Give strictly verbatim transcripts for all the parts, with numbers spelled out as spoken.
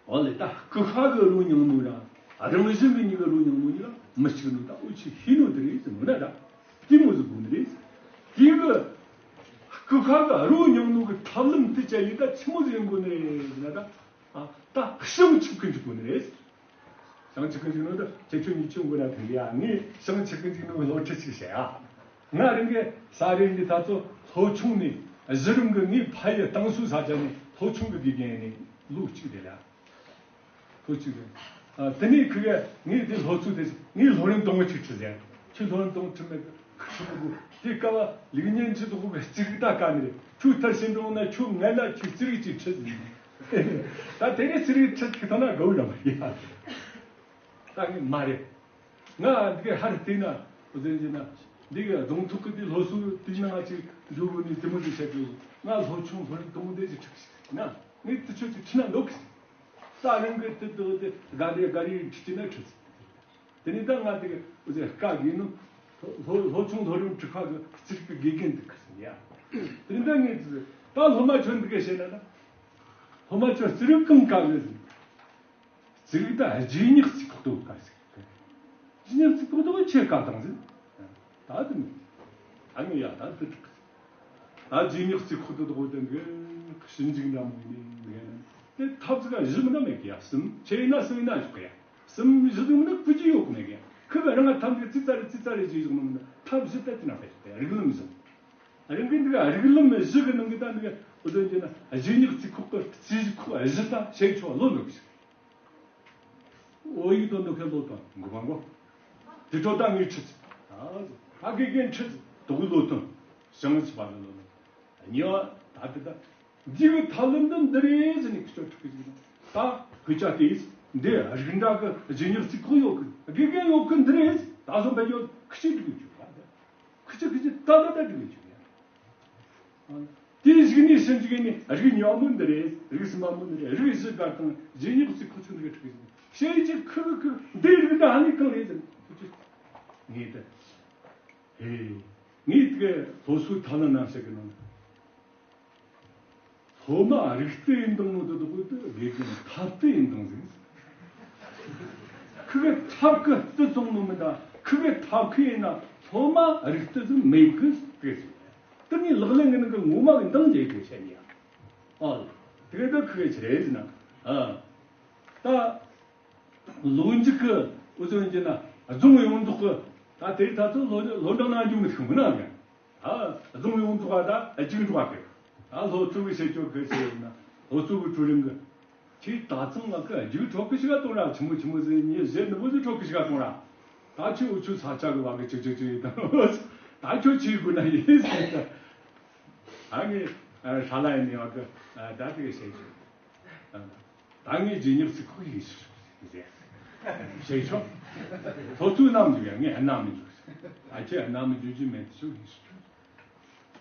འོ་ལེ་ད་སྐུ་ཁ་གི་རོ་མྱང་ནོ་ར་རང་བཞིན་གི་ཉི་གི་རོ་མྱང་ནོ་ཉི་ལ་མི་གཅིག་ནོ་ད་འུ་ཆི་ཤི་ནོ་དེ་རེད་ཟེར་ནོ་ན་ད་དེ་མོ་ཟིག་དགོས་ནི་རེད། དེ་གི་སྐུ་ཁ་གི་རོ་མྱང་ནོ་གི་ཐབས་ལམ་དེ་ཅན་ཡིན་ད་ཆི་མོ་ཟིག་ཡིན་དགོས་ནི་རེད་ཟེར་ན་ད། ཨ་ད་ཤིང་ཆིབས་ཀི་འཇུག་དགོས་ནི་རེད། ཤིང་ཆིབས་ཀི་འཇུག་ནོ་ད་ཁྱེད་ཆོ་གཉིས་ཆུང་གོ་ན་ཐུག་ཡ། ངས་ཤིང་ཆིབས་ཀི་འཇུག་ནོ་གི་སློབ་ཁྲིད་ཅིག་བྱེད་ཡ། ང་རང་གི་ས་རེད་འདི་ད་ཚོ་ལྷོ་ཆུང་ནས་གཞི་རིམ་གི་ངའི་ཕ་ཡི་ཏང་སུའུ་ས་ཆ་ནས་ལྷོ་ཆུང་གི་དགེ་རྒན་ནས་ལོ་གཅིག་དེ་ལ། ལྷོ་ཆུང་གི། ཨ་དེ་ནས་ཁི་གེ་ངས་དེ་ལྷོ་ཚུགས་དེ་ངས་ལྷོ་རིམ་དང་པོ་ཅིག་ཁྲིད་ཟེར། ཁྱོད་ལྷོ་རིམ་དང་པོ་ཁྲིད་མེད་གི་ཁྲིད་མི་དགོས། དེ་སྐབས་ལིག་ཉན་ཅི་དོ་གི་རྩིས་རིག་ད་ག་ནི་རེད། ཁྱོད་མཐར་ཕྱིན་འགྲོ་ན་ཁྱོད་ངན་ལ་ཁྱོད་རྩིས་རིག་ཅིག་ཁྲིད་ཟེར། ད་དེ་ནས་རྩིས་རིག་ཁྲིད་ཁི་ཐོན་ན་དགའ་བོ་རང་མ་རེད། ད་ངས་མ་རེད། ང་འདི་གའི་ཧར་བལྟས་ན་འུ་ཚོ་ཡིན་ན་འདི་གའི་རྫོང་ཐོག་གི་དེ་སློབ་གསོ་དེ་ནང་ང་ཅིག་འགྲོ་དགོས་ནས་དེ་མོ་དེ་བཤད་དུས་ང་ལྷོ་ཆུང་ལྷོ་རིམ་དང་པོ་དེ་ཅིག་ཁྲིད་ཟེར་ན་ངས་དེ་ཆོས་ཅིག་ཁྲིད་ན་འདོད་གི་ཟེར། ད་རང་གི་དེ་དག་དེ་དགའ་རེ་དགའ་རེ་ཁྲིད་ཀྱི་ན་ཁྲིད་ཟེར། དེ་ནས་ད་ང་དེ་གའི་འུ་ཚོ་བཀའ་བརྒྱུད་ནོ་ལྷོ་ལྷོ་ཆུང་ལྷོ་རིམ་ཁྲིད་ཁག་གི་རྩིས་རིག་གི་དགེ་རྒན་དེ་གི་ཟེར་ཡ། དེ་ནས་ད་ངས་ད་སློབ་མ་ཆོ་འདི་གའི་བཤད་ན་ད་སློབ་མ་ཆོ་རྩིས་རིག་གང་དཀའ་གི་ཟེར། རྩིས་རིག་ད་རྗེས་སྙེག་རྩིས་ཁོག་ཏུ་དཀའ་ཟེར། རྗེས་སྙེག་རྩིས་ཁོག་ཏུ་ཆེ་དཀའ་དང་ཟེར། ད་དེ་མིན། ད་ངས་ཡ་ད་དེ་དྲུག་ད་རྗེས་སྙེག་རྩིས་ཁོག་ཏུ་དགོས་དེ་འདི་ཞིབ་འཇུག་འདྲ་མོ་ཡིན་ནི་འདི་ནི་དེ་ཐབས་ཟིག་ག་བཞི་མིན་ན་མེད་གི་ཡ། གསུམ་ཆེ་ཡིན་ན་གསུམ་ཡིན་ན་བཞག་གི་ཡ། གསུམ་བཞི་ཟིག་མིན་ན་ཕུ་རྒྱུ་ཡོད་གི་མེད་གི་ཡ། ཁི་ག་རང་ང་ཐམས་ཅད་རྩིས་རྩ་རེ་རྩིས་རྩ་རེ་བྱས་བཞག་ནོ་མིན་ན་ཐབས་བཞི་ད་དེ་ན་ཕེ་དེ་རིགས་ལམ་བཞི། རིགས་འདི་ག་རིགས་ལམ་བཞི་གི་ནང་གི་ད་འདི་ག་འུ་ཚོ་འདི་ན་རྗེས་སྙེག་རྩིས་ཁོག་གི་རྩིས་ཁོག་བཞི་ད་ཞེ་ཆོག་ལོ་འདུག་ཞིག་འོ་ཡིག་དོན་དུ་ཁེལ་ལོ་དང་མགོ་བ་མགོ། དེ་ཚོ་ད་ངས་ཁྲིད། ད་དགེ་རྒན་ཁྲིད་དོགས་ལོ་དང་བྱང་ཆུབ་པ་ལ་ལོ་དང་། གཉིས་པ་ད་དེ་ད་འདི་གི་ཐབས་ལམ་འདི་འདི་རེད་ཟེར་ནས་ཁྱོད་ཁྲིད་གི་ཟིག་ད་ཁོས་ཅག་དེས་འདི་རིགས་འདྲ་གི་རྗེས་སྙེག་རྩིས་ཁོག་ཡོད་གི་དགེ་རྒན་ཡོད་གི་འདི་རེད། ད་སོ་འབད་རྒྱོ་ཁི་ཆི་འགྲིག་གི་བཅུག་ད་ཁི་ཆི་ཁི་ཆི་ད་ད་ད་འགྲིག་གི་བཅུག་ཡ། དེའི་གཞུག་ནས་ཕྱིན་གཅིག་ནས་རིགས་གཉིས་པ་མོ་འདི་རེད། རིགས་གསུམ་པ་མོ་འདི་རེད། རིགས་བཞི་དགར་དང་རྗེས་སྙེག་རྩིས་ཁོག་ཚུན་འདི་ག་ཁྲིད་གི་ཟིན། ཤེས་ཀྱི་ཁུ་གི་ཁུ་འདི་རིགས་འདི་ཧ་ནི་གང་རེད་ཟེར། ངས་ད་ཧེ་ངས་དེ་སློབ་གསོའི་ཐབས་ལམ་རྣམ་བཤད་གི་ནང་སློབ་མ་རིགས་གཏད་ཡིན་དང་མོ་དེ་དག་དེ་དགེ་རྒན་ཐབས་གཏད་ཡིན་དང་ཟིག་ཁུ་གི་ཐབས་ཀི་རྩི་བཙོང་ནོ་མི་ད་ཁུ་གི་ཐབས་ཁུ་ཡིན་ན་སློབ་མ་རིགས་རྩི་ཟིག་མེད་གི་ཟིག་དེ་ནི་ལག་ལེན་གི་ནང་གི་ངོ་མ་གི་འདང་རྒྱག་གི་བཤད་ནི་ཡ། ཨ་དེ་གི་ད་ཁུ་གི་ཆི་རེད་ཟེར་ན། ཨ་ད་ལོ་མཇུག་གི་འུ་ཚོ་ཡིན་གྱི་ན་རྫོང་ཡོངས་རྫོགས་གི་ད་དེ་ད་ཚོ་ལོ་ལོ་འདང་ན་འཇུག་མི་ཐུབ་མི་ན་ཡ། ཨ་རྫོང་ཡོངས་རྫོགས་པ་ད་ཨ་གཅིག་འགྲོ་བ་གི་ཨ་སློབ་གཙོ་གི་བྱེད་སྤྱོད་གི་ཟེར་ན་སློབ་གཙོ་གི་ཀྲུའུ་རིན་གི་ཁྱེད་ད་ཚང་ང་གི་རྒྱུགས་ཁྲོ་ཁུ་ཞིག་ག་གཏོང་ར། ཆི་མོ་ཆི་མོ་ཟེར་ཉེ་ཟེར་ནི་མོ་ཟེར་ཁྲོ་ཁུ་ཞིག་ག་གཏོང་ར། ད་ཁྱོད་འུ་ཆོ་ས་ཆ་གི་བ་གི་ཅིག་ཅིག་ཅིག་ཡིན་ད་ད་ཁྱོད་ཆི་དགོས་ན་ཡིན་ཟེར། ད་ངས་ཧྲ་ལ་ཡིན་ནི་བ་གི་ད་དེ་གི་བྱེད་ཆོག་ད་ངས་རྗེས་སྙེག་རྩིས་ཁོག་ཡིན་ཟེར། བྱེད་ཆོག་སློབ་གཙོ་རྣམས་འཇུག་ཡ་ངས་རྣམ་འཇུག་ཟེར། ད་ཁྱེད་རྣམ་འཇུག་རྒྱུ་མེད་དུ་ཆུག་ཡིན་ཟེར།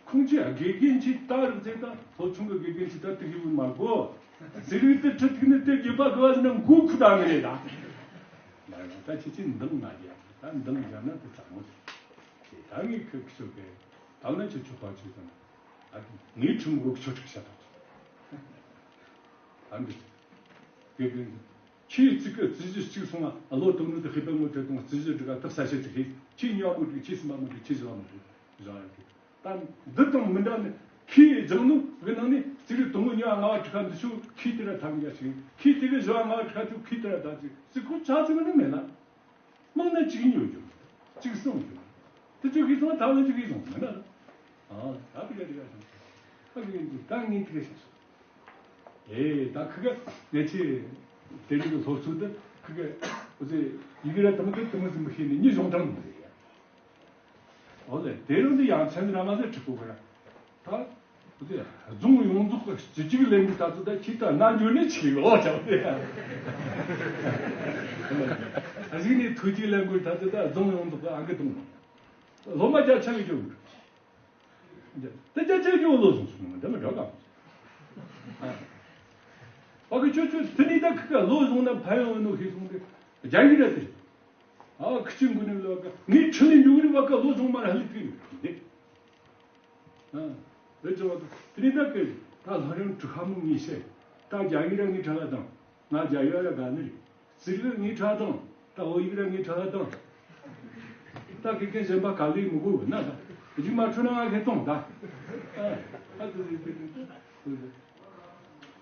ཁོང་ཚོས་དགེ་རྒན་ཆེ་ད་རུ་ཚེ་དང་སློབ་ཆུང་གི་དགེ་རྒན་ཆེ་ད་དུ་ཡིན་མ་གོ། ཟེར་བའི་དེ་ཁྲི་ཐིག་ནི་དེ་དགེ་པ་དགེ་བ་ཟེར་ན་མགོ་ཁུ་ད་ངི་རེད་ད། ད་ཁྱེད་ཀྱིས་འདང་ང་རྒྱབ་ད་འདང་རྒྱབ་ན་དེ་ཚང་མོ་ཟེར། ད་ངས་ཁི་ཁི་ཤོད་གི་ད་ན་ཁྱེད་ཆོག་པ་ཆོས་དང་ད་ངའི་ཁྲིམས་མགོ་ཁྱོད་ཁྲིག་བཤད་དང་། ད་འདི་དགེ་རྒན་ཁྱེད་ཅིག་གི་རྩིས་གཞི་གཅིག་སོང་ང་ལོ་དང་ནི་དེ་ཧེ་པ་ངོ་དེ་དང་རྩིས་གཞི་འགྲིག་ག་ཐག་ས་ཤེས་ཚིག་ཧེ་ཁྱེད་གཉིས་པ་མོ་འགྲིག་ཁྱེད་གསུམ་པ་མོ་འགྲིག་ཁྱེད་བཞི་པ་མོ་འགྲིག་བཞག་ཡོད་གི་ད་འདི་དང་མི་འདྲ་ནི་ཁྱེད་སྦྱང་ནོ་གི་ནང་ནས་རྩིས་རིག་དང་པོ་གཉིས་པ་ལྔ་པ་དྲུག་པ་འདི་ཚོ་ཁྱེད་དེ་ར་ཐམ་རྒྱ་ཞིག་ཁྱེད་དེ་གི་བཞི་པ་ལྔ་པ་དྲུག་པ་ཚོ་ཁྱེད་དེ་ར་ད་ཅིག་རྩིས་ཁོ་ཆ་ཚིག་ནི་མེད་ན། མང་ན་གཅིག་ཉོ་རྒྱུ། གཅིག་སྲུང་རྒྱུ། དེ་ཚོ་གིས་སོང་ཐང་ལ་གཅིག་གིས་སོང་མི་འདྲ། ཨ་ད་དེ་ག་དེ་ག་སོང་། ཨ་གི་ཡིན་ད་ངས་དེ་ག་ཤེས་སོང་། ཨེ་ད་ཁི་ག་ངས་ཆེ་དེ་རིང་གི་སློབ་གསོ་དེ་ཁི་ག་འུ་ཚོས་ཡི་གེ་ར་དུམ་གི་དུམ་ཟིན་པ་ཤེས་ནས་ཉི་གཞུང་དྲང་མི་རེད་ཡ། ཨོ་ལེ་དེ་རིང་འདི་ཡང་མཚན་ར་མ་ཟེར་ཁྲི་པོ་ག་ར། ད། རྫོང་ཡོངས་རྫོགས་ཀྱི་སྤྱི་གཅིག་ལས་འགུལ་ད་ཚོ་ད་ཁྱི་ད་རྣལ་འབྱོར་ནས་ཆིག་ལོ་བྱ་བ་དེ། ཨ་ཞིག་ནས་ཐུགས་ཀྱི་ལས་འགུལ་ད་ཚོ་ད་རྫོང་ཡོངས་རྫོགས་ཀྱི་ཨང་ཀི་གཏོང་། སློབ་མ་བརྒྱ་ཆ་གི་སྐྱོ་གི། དེ་བརྒྱ་ཆ་སྐྱོ་བོ་ལོ་སོང་སོང་འདི་མི་འགྲོ་གམ། ཨ་གི་ཁྱོད་ཁྱོད་དེ་ནས་ད་ཁི་ཁ་ལོ་སོང་ན་ཕན་ཡོང་ནོ་ཤེས་སོང་དེ་རྒྱ་ཡིག་ར་དེ། ཨ་ཁི་ཆི་འགུ་ནས་ལོ་ག་ངས་ཁྲི་ལས་འཇུག་རི་བ་ཀ་ལོ་སོང་མ་ར་ཧ་ལི་ཐིག་རེད། ཨ། རེད་ཅེས་པ་དང་དེ་ནས་ད་སྐད་ད་ལྷ་རིང་གྲུ་ཁ་མོ་ངས་བཤད། ད་རྒྱ་ཡིག་ར་ངས་དྲ་ལ་དང་། ང་རྒྱ་ཡོད་ཡ་ག་ནི་རེད། ཟིག་རིགས་ངའི་ཁྲག་དང་། ད་བོད་ཡིག་ར་ངའི་ཁྲག་དང་། ད་ཁེ་ཁེ་གཞན་པ་ག་ལས་མི་དགོས་ན་ད། རྒྱུ་མ་འཕྲོད་ན་ང་ཁེ་གཏོང་ད། ཨ་ཨ་ཙི་ཙི་ཙི་ཙི།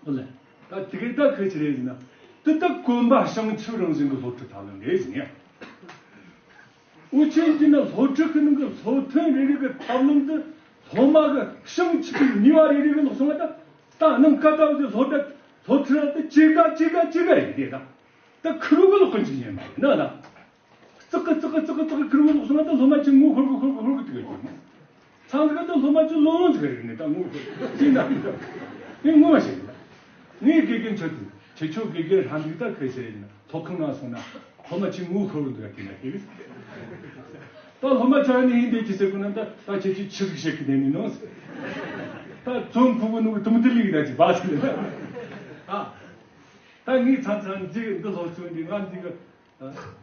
ཨོ་ལེ། ད་དེ་ག་ད་ཁེ་ཆི་རེད་ཟེར་ན། དེ་ད་གོམ་པ་བྱང་ཆུབ་རང་བཞིན་གྱི་སློབ་ཁྲིད་ཐབས་ལམ་རེད་ཟེར་ནས། འུ་ཆོས་ཀྱི་ནི་སློབ་ཁྲིད་ཀྱི་ནང་གི་སློབ་ཐོན་རེ་རེ་གི་ཐབས་ལམ་དེ་སློབ་མ་གི་བྱང་ཆུབ་པའི་ནུས་པ་རེ་རེ་གི་ལོག་སོང་བ་ད། ད་ནང་ཀ་ཏའུ་ཟེར་སློབ་གྲྭ་སློབ་ཁྲིད་ར་དེ་ཇེ་ག་ཇེ་ག་ཇེ་ག་ཡིན་དེ་ད། ད་ཁུར་བོ་གི་ལོག་ཀུན་ཅིག་ཡིན་མ་ཡིན་ན་ད། ཙག་གི་ཙག་གི་ཙག་གི་ཙག་གི་ཁུར་བོ་ལོག་སོང་བ་ད་སློབ་མ་ཅིག་ངོ་ཤོར་གི་ཤོར་གི་ཤོར་གི་དེ་ག་ཡིན། ཚང་གི་ད་སློབ་མ་ཅིག་ལོ་ལོན་ཅིག་རེད་ནི་ད་ངོ་ཤོར་ཅིག་ད་ངས་ངོ་མ་ཤེས་ད། ངས་དགེ་རྒན་ཆོད་དུ་ཁྱེད་ཆོ་དགེ་རྒན་ཧྲ་འདུག་ད་ཁོས་ཟེར་ན་ཐོག་ཁང་ང་སོང་ན་ཁོ་མ་ཅིག་ངུ་ཁོ་རུ་འདུག་དེ་ན་ཁེལ། ད་སློབ་མ་ཆ་ནི་ཡིན་དེ་ཅི་ཟེར་གོ་ན་ད་ད་ཁྱེད་ཀྱིས་ཆི་ཟིག་བཤད་གི་དེ་ནི་ནོ། ད་བཙོན་ཕུ་བོ་ནུ་གི་དུམ་དུ་ལིག་ད་ཅི་བ་ཟེར་ན་ཨ། ད་ངས་ཚ་ཚ་འཛིག་འདི་སློབ་གསོ་འདི་ང་འཛིག་གི་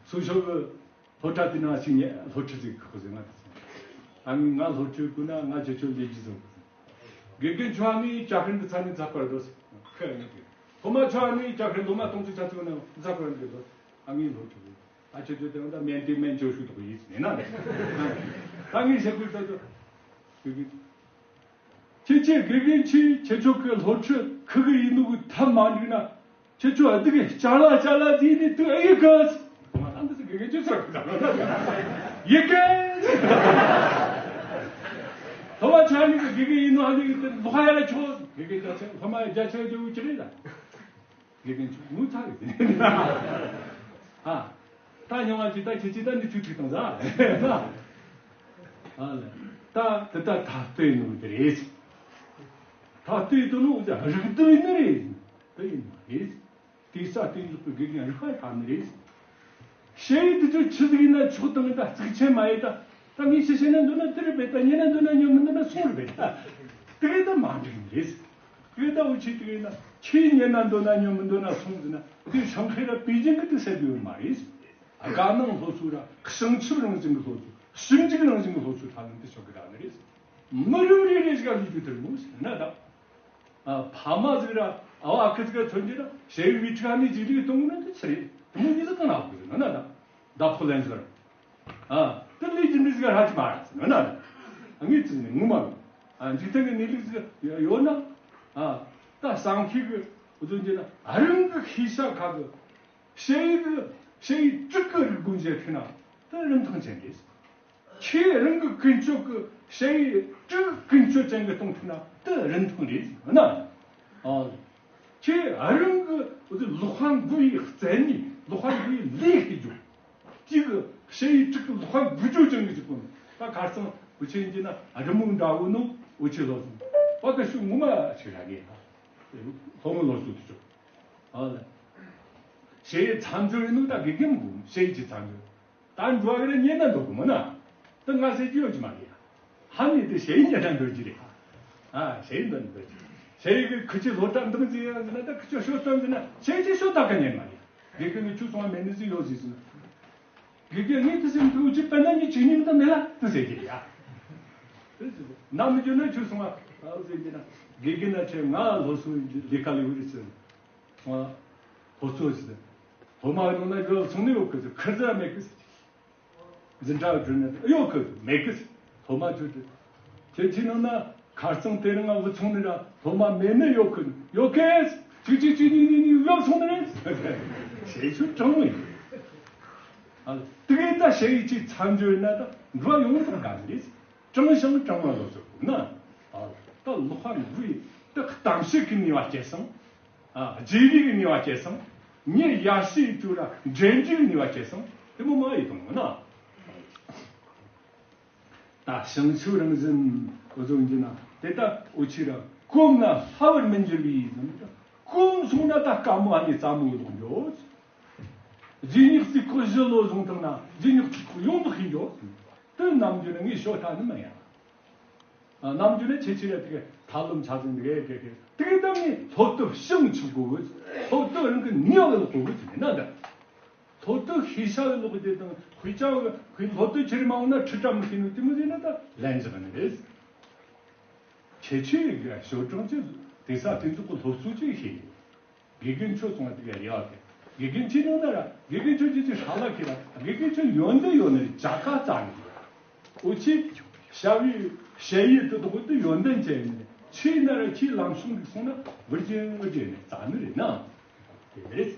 སུ་ཞོག་གི་སློབ་གྲྭ་དེ་ནང་ཞིག་ཉེ་སློབ་ཁྲིད་ཟིག་ཁོ་ཟེར་ང་དེ་ཚོ་ཨ་ངས་ང་སློབ་ཁྲིད་དགོས་ན་ང་ཁྱེད་ཆོ་ལས་ཀྱི་བཟོ་དགོས། དགེ་རྒན་ཆོ་ཨ་ནི་ཅག་ཁན་དུ་ཚ་ནི་ཛ་པར་དོ་ཁ་ཡང་ནི་སློབ་མ་ཆོ་ཨ་ནི་ཅག་ཁན་སློབ་མ་སྟོང་ཚོ་ཆ་ཚོ་ན་ཛ་པར་དོ་ཨ་ངའི་སློབ་ཁྲིད་ཨ་ཁྱེད་ཆོ་དེ་ད་མེན་དེ་མེན་ཆོ་ཤུ་དོ་ཡིས་ནི་ན་ད་ངས་བཤད་དགོས་ད་དོ་དགེ་རྒན། ཁྱེད་ཆོས་དགེ་རྒན་ཆོས་ཁྱེད་ཆོ་གི་སློབ་ཁྲིད་ཁུ་གི་ཡིན་ནོ་གི་ཐབས་མ་འགྲིག་ན། ཁྱེད་ཆོ་འདི་གི་ཅ་ལག་ཅ་ལག་དེ་ནི་དུ་ཨེ་ཡི་གི། ང་ད་འདི་ཚོ་དགེ་རྒན་ཆོས་ཚོར་གི་ཡི་གི། ཐོ་བ་ཆ་ནི་གི་དགེ་རྒན་ཡིན་ནོ་ཨ་ནི་གི་ལོག་ཡ་ལ་ཆོག་དགེ་རྒན་ཅག་ཆེ་ལྷ་མ་ཡ་རྒྱ་ཆེ་རྒྱ་བོ་ཅི་རེད་ལ། དགེ་རྒན་ཆོས་ངུ་ཚ་གི་ཟིན། ཨ། ད་ཉང་བ་ཅི་ད་ཁྱེད་ཅི་ད་འདི་ཆུ་ཐིག་དང་ཟ། ཨ་ལ། ད་དེ་ད་ཐ་ལྟོས་ནོ་དེ་རེད། ཐ་ལྟོས་དུ་ནོ་ཟ་རིག་ལྟོས་ནི་རེད། དེ་ཡིན་ནོ་རེད། དེ་ས་དེ་འཇུག་པའི་དགེ་རྒན་རིག་པ་ཐ་ནི་རེད། ཞེ་ཡི་དེ་ཚོ་ཆི་ཟིག་ཡིན་ན་ཆོག་དང་ད་ཚིག་ཆེན་མ་ཡི་ད། ད་ངས་ཤི་ཤེས་ན་འདོད་ན་དེ་རེད་པས་ད་ཉན་ན་འདོད་ན་ཉན་མི་འདོད་ན་སོང་རེད་པས་ད། དེ་རེད་ད་མ་འགྲིག་ནི་རེད། དེ་ད་འུ་ཆི་དེ་རེད་ན་ཁྱེད་ཉན་ན་འདོད་ན་ཉན་མི་འདོད་ན་སོང་ཟེར་ན་དེ་ཤང་ཁེ་ར་པེ་ཅིན་གི་དེ་ཟེར་དགོས་མ་རེད། དགའ་སྣང་སློབ་གསོ་ར་བྱང་ཆུབ་རང་བཞིན་གི་སློབ་གསོ་ཞིབ་འཇུག་རང་བཞིན་གི་སློབ་གསོ་ཐ་ལམ་དེ་ཆོག་གི་ར་ནི་རེད། མི་རུང་རེ་རེ་ཞིག་ག་ལུས་རྒྱུ་དེར་མོ་ཟེར་ན་ད། ཨ། ཕ་མ་ཟིག་ར་ཨ་བ་ཨ་ཁུ་ཟིག་ག་ཐོན་རྒྱུ་ན་ཞེ་བའི་བི་ཁྲི་ནི་ཇི་ལི་གཏོང་གི་ན་དེ་ཆི་རེད། དེ་མོ་ཉིད་ལ་གང་ན་ཧོ་ཟེར་ན་ད། ད་ཕོ་ལན་ཟེར། ཨ། དེ་ལས་ཀྱི་མི་ཟིག་ག་ཧ་ཅི་མ་ར་ཟེར་ན་ད། ངས་ཙི་ནས་ངུ་མ་རུ། ཨ། འཇིག་རྟེན་གྱི་གནས་ལུགས་ཟིག་ཡོད་ན། ཨ། ད་སང་ཁྱི་གི་འུ་ཚོ་འཇི་ན་ཨ་རང་གི་ཤེས་བྱ་ཁ་གི་ཞེ་གི་ཞེ་ཡི་དྲུག་གི་རིག་གོ་འཇལ་ཐུབ་ན་དེ་རིན་ཐང་ཅན་རེད། ཁྱེད་རང་གི་ཀུན་སྤྱོད་ཀྱི་ཞེ་ཡི་དྲུག་ཀུན་སྤྱོད་ཅན་གྱི་གཏོང་ཐུབ་ན་དེ་རིན་ཐང་རེད་ཟེར་ན། ཨ། ཁྱེད་རང་གི་ལོག་པ་འགུལ་བའི་རྩལ་ནི་ལོག་པ་འགུལ་བའི་ལས་ཤིག་རྒྱུ། གཅིག་གི་ཞེ་ཡི་དྲུག་གི་ལོག་པ་འགུལ་སྐྱོད་ཅན་གྱི་གཅིག་པོ་ནི་ད་ཁ་སང་འུ་ཆེན་གྱི་ན་རི་མོ་འདྲ་བོ་ནོ་འུ་ཆེ་ལོ་སོང་བ་ག་ཤུ་ངུ་མ་ཆེ་ར་གི་ལྷོ་མོ་ལོ་སོ་དུ་ཆོག་ཨ་ལ། ཞེ་ཡི་མཚམས་སྦྱོར་ཡིན་ནོ་ད་དགེ་རྒན་མགོ་ཞེ་ཡི་ཅི་མཚམས་སྦྱོར། ད་འགྲོ་བ་རེ་ཉན་ན་འདོད་གི་མོ་ན། ད་ང་ཟེར་གྱི་ཡོད་ཀྱི་མ་རེད། ཧ་ནི་དེ་ཞེ་ཡི་ཉན་ན་འདོད་ཀྱི་རེད། ཨ་ཞེ་ཡི་འདོད་ནི་འདོད་ཀྱི། ཞེ་ཡི་གི་ཁུ་ཆི་ལོ་ཏྲ་འདང་ཟེར་ཡང་ཟེར་ན་ད་ཁུ་ཆོ་ཤོ་སྟོན་ཟེར་ན་ཞེ་ཡི་ཅི་ཤོ་ད་ག་ཉན་མ་རེད། དགེ་རྒན་ནི་ཁྱོད་སོང་བ་མེད་ནི་ཟིག་ཡོད་ཟིག་ཟེར་ན། དགེ་རྒན་ངས་དེ་སེམས་ཐུགས་ཅི་པན་ན་ཉི་ཅི་ཉིན་ད་མེད་ལ་དེ་ཟེར་གྱི་རེད་ཡ། ནམ་རྒྱུན་ན་ཁྱོད་སོང་བ་ཟེར་གྱི་ན་དགེ་རྒན་ན་ཆེ་ང་ལོ་སོང་ལས་ཀ་ལས་འུ་རི་ཟེར། ང་ལོ་སོ་ཟེར། སློབ་མ་ཡོང་ན་ཡོད་སོང་ནི་ཡོད་གི་ཟེར་ཁུར་ཟེར་མེད་གི་ཟེར། འཛིན་གྲྭ་བསྒྲུབས་ནས་གཡོག་གི་མེད་གི་སློབ་མ་བཅོས་ཏེ། ཁྱེད་ཀྱིས་ནང་ན་ཁ་རྩང་དེ་རིང་ང་བུ་ཚོང་ནི་ར་སློབ་མ་མེད་ནི་གཡོག་གི་ཡོད་གི་ཅིག་ཅིག་ཅིག་ནི་ནི་ནི་གཡོག་སོང་ནི་རེད། ཞེ་ཤུ་དྲང་མོ་ཡིན། ཨ་དེ་གའི་ད་ཞེ་ཡི་ཅིག་མཚམས་སྦྱོར་ཡིན་ན་ད་འགྲོ་བ་ཡོངས་རྫོགས་དགའ་ནི་རེད། དྲང་ཞིང་དྲང་བ་ལོ་སོགས་ན། ཨ་ད་ལོག་པ་འགུལ་ཡི་ད་གཏམ་བཤད་ཀྱི་ནུས་པ་སྐྱེད་སོང་། ཨ། རྗེས་ལུས་ཀྱི་ནུས་པ་སྐྱེད་སོང་། མྱི་ཡར་ཞུ་བཅུག་ར་འབྲེལ་འདྲིས་ཀྱི་ནུས་པ་སྐྱེད་སོང་། དེ་མོ་མ་ཡི་དང་ན། ད་བྱང་ཆུབ་རང་བཞིན་བཟོ་རྒྱུ་ན་དེ་ལྟ་འུ་ཆི་ར་གོམས་ན་སླ་བར་མི་འགྱུར་བའི་ཟེར་ན། གོམས་སོང་ན་ད་དཀའ་མོ་ཨ་ནི་རྩ་མོ་ཡོད་འགྱོ། རྗེས་སྙེག་རྩིས་ཁོག་བཞི་ལོ་བཟུང་བཏང་ན་རྗེས་སྙེག་རྩིས་ཁོག་ཡོང་འདུག་ཤེས་འགྱོ། དེ་ནམ་རྒྱུན་ངས་ཤོད་ཐག་ནི་མ་ཡིན། ནམ་རྒྱུན་ནི་ཆེ་ཆེ་ར་དེ་གའི་ཐབས་ལམ་ཆ་ཚང་དེ་གའི་དེ་གའི་དེ་གའི་ད་ངས་སློབ་དེབ་བྱང་ཆུབ་དགོས་གི། སློབ་དེབ་རང་གི་ནུས་པ་ལ་གོ་གི་ཟེར་ན་ད། སློབ་དེབ་ཤེས་བྱ་ལ་ལོག་གི་དེ་དང་དཔེ་ཆ་དཔེ་སློབ་དེབ་ཁྱེར་མ་འོང་ན་ཁྲིད་བཀྲ་མི་ཤེས་ནོ་དེ་མོ་ཟེར་ན་ད་ལན་ཟེར་ནི་རེད། ཁྱེད་ཆོས་ཀྱི་ཞོ་གྲོང་ཆེ་དེ་ས་དེ་ཚོ་གི་སློབ་གསོ་ཅིག་ཤེས། དགེ་རྒན་ཆོས་ཚོང་དེ་ག་རེ་བ་གི། དགེ་རྒན་ཆོས་ནང་ན་ར་དགེ་རྒན་ཆོས་ཀྱི་ཚེ་ཧྲ་ལ་ཁི་ར་དགེ་རྒན་ཆོས་ཡོན་ཏན་ཡོད་ནི་རེད། ཇ་ཁ་རྩ་ནི་རེད། འུ་ཆི་ཤ་བའི་ཤ་ཡི་དུ་དོག་དུ་ཡོན་ཏན་ཅན་ནི་རེད། ཆོས་ན་ར་ཆོས་ལམ་སྲོང་གི་སོང་ན་བུར་ཅན་བུར་ཅན་ནི་རྩ་ནི་རེད་ན། དེ་རེད།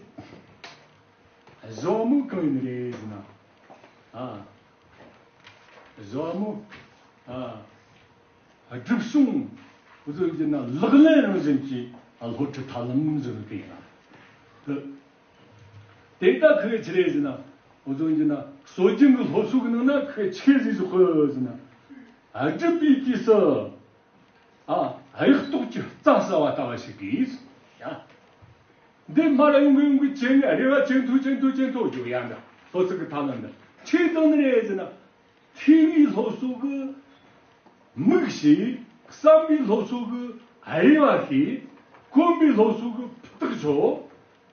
བཟོ་མོ་གང་ཡིན་རེད་ཟེར་ན། ཨ། བཟོ་མོ། ཨ། སྒྲུབ་སོང་། བཟོ་རྒྱུ་ན་ལག་ལེན་རང་བཞིན་གྱི་སློབ་ཁྲིད་ཐབས་ལམ་བཟོ་གི་ཡིན་ན། དེ་ལྟ་ཁོས་ཆི་རེད་ཟེར་ན། བཟོ་རྒྱུ་ན་སྲོལ་རྒྱུན་གྱི་སློབ་གསོ་གི་ནང་ན་ཁོས་ཆི་ཟིག་བཟོ་གི་ཟེར་ན། སྒྲུབ་པའི་དུས་སུ། ཨ། གཡག་ཏོག་གི་རྩྭ་ཟ་བ་ལྟ་བུ་ཞིག་གིས། ཡ། འདི་མར་ཡོང་གི་ཡོང་གི་ཇེ་ཉེ་རེ་བ་ཇེ་མཐོ་ཇེ་མཐོ་ཇེ་མཐོ་འགྱོ་ཡ་འདྲ། སློབ་ཚིགས་ཀྱི་ཐ་ན་འདི་ཆོས་དང་ནི་རེད་ཟེར་ན། ཐོས་པའི་སློབ་གསོ་གི་མིག་ཤེས། བསམ་པའི་སློབ་གསོ་གི་དབྱེ་བ་ཤེས། གོམས་པའི་སློབ་གསོ་གི་ཕུ་ཐག་ཆོད།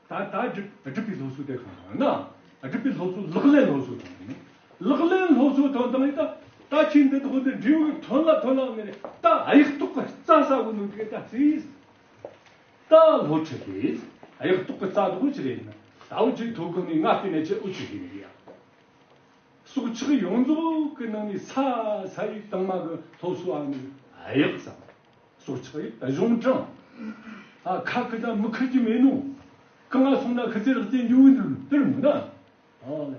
ད་ད་སྒྲུབ་སྒྲུབ་པའི་སློབ་གསོ་དེ་གང་ཡིན་ན། སྒྲུབ་པའི་སློབ་གསོ་ལག་ལེན་སློབ་གསོ་དང་ཡིན། ལག་ལེན་སློབ་གསོ་དང་དང་ཡིན་ད། ད་ཁྱེད་འདི་ཐོག་འདི་འབྲས་བུ་ཐོན་ལ་ཐོན་ལ་ནི་རེད། ད་གཡག་ཏོག་གི་རྩྭ་ཟ་གོ་ནོ་དེ་ད་རྩིས། ད་སློབ་ཁྲིད་དེ་གཡག་ཏོག་གི་རྩྭ་དོག་ཅི་རེད་ན། ད་འུ་ཆོས་ཐོ་གོ་ནས་ང་བལྟས་ན་ཆེ་འུ་ཆོས་ཤེས་ནི་རེད་ཡ། སྲོག་ཆགས་ཡོངས་རྫོགས་ཀྱི་ནང་ནས་ས་ས་ཡི་དྭངས་མ་གི་སློབ་གསོ་ཨ་ནི་གཡག་ཟ། སྲོག་ཆགས་ཡི་གཞུང་དྲང་། ཨ། ཁ་ཁི་ད་མི་ཁི་གི་མེད་ནོ། གང་ང་སོང་ན་ཁི་ཚེ་རག་ཚེ་འཇུ་འདུག་དེར་མི་ན། ཨ།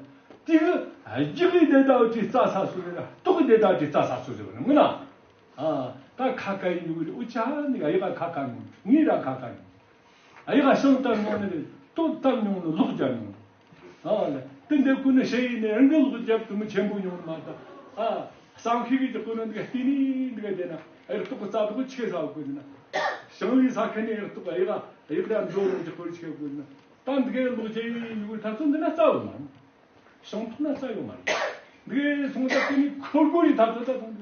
དེ་གི་རྒྱུ་གི་དེ་ད་འུ་ཅི་རྩྭ་ས་སོ་རེད། ལྟོགས་གི་དེ་ད་འུ་ཅི་རྩྭ་ས་སོ་ཟེར་བ་ནི་མི་ན། ཨ། ད་ཁ་ཁ་ཡི་འཇུ་འུ་ཅག་ནི་གཡག་ཁ་ཁ་ནི་ངའི་ར་ཁ་ཁ་ནི། ཨ་ཡ་ཤིང་བཏབ་མྱོང་ནི་རེད། ལྟོ་བཏབ་མྱོང་ནི། ལོག་རྒྱབ་མྱོང་ནི། ཨ་ལ། དེ་འདྲ་ཀུན་ནི་ཞེ་ཡིན་ནི་རང་གི་ལོག་རྒྱབ་དུ་མི་ཆེན་པོ་མྱོང་ནི་མ་ད། ཨ། བསམ་ཤེས་ཀྱི་ཀུན་ནི་འདི་ག་བལྟས་ནི་འདི་ག་བསྡད་ན་གཡག་ཏོག་གི་རྩྭ་དོག་ཆེ་ས་བ་ཀུན་ན། ཞིང་ལས་ས་ཁ་ནས་གཡག་ཏོག་གཡག་གཡག་ར་འགྲོ་རུང་གི་ཀུན་ཆེ་ཀུན་ན། ད་འདི་གའི་ལོག་རྒྱབ་ཡིན་ཡུལ་ཐ་ཚོ་འདི་ན་རྩྭ་བ་མ་རེད། ཞིང་ཐོག་ན་རྩྭ་ཡོད་མ་རེད། འདི་གའི་སོང་ད་དེ་ནི་ཁོར་གོ་ཡི་ཐ་ཚོ་ད་སོང་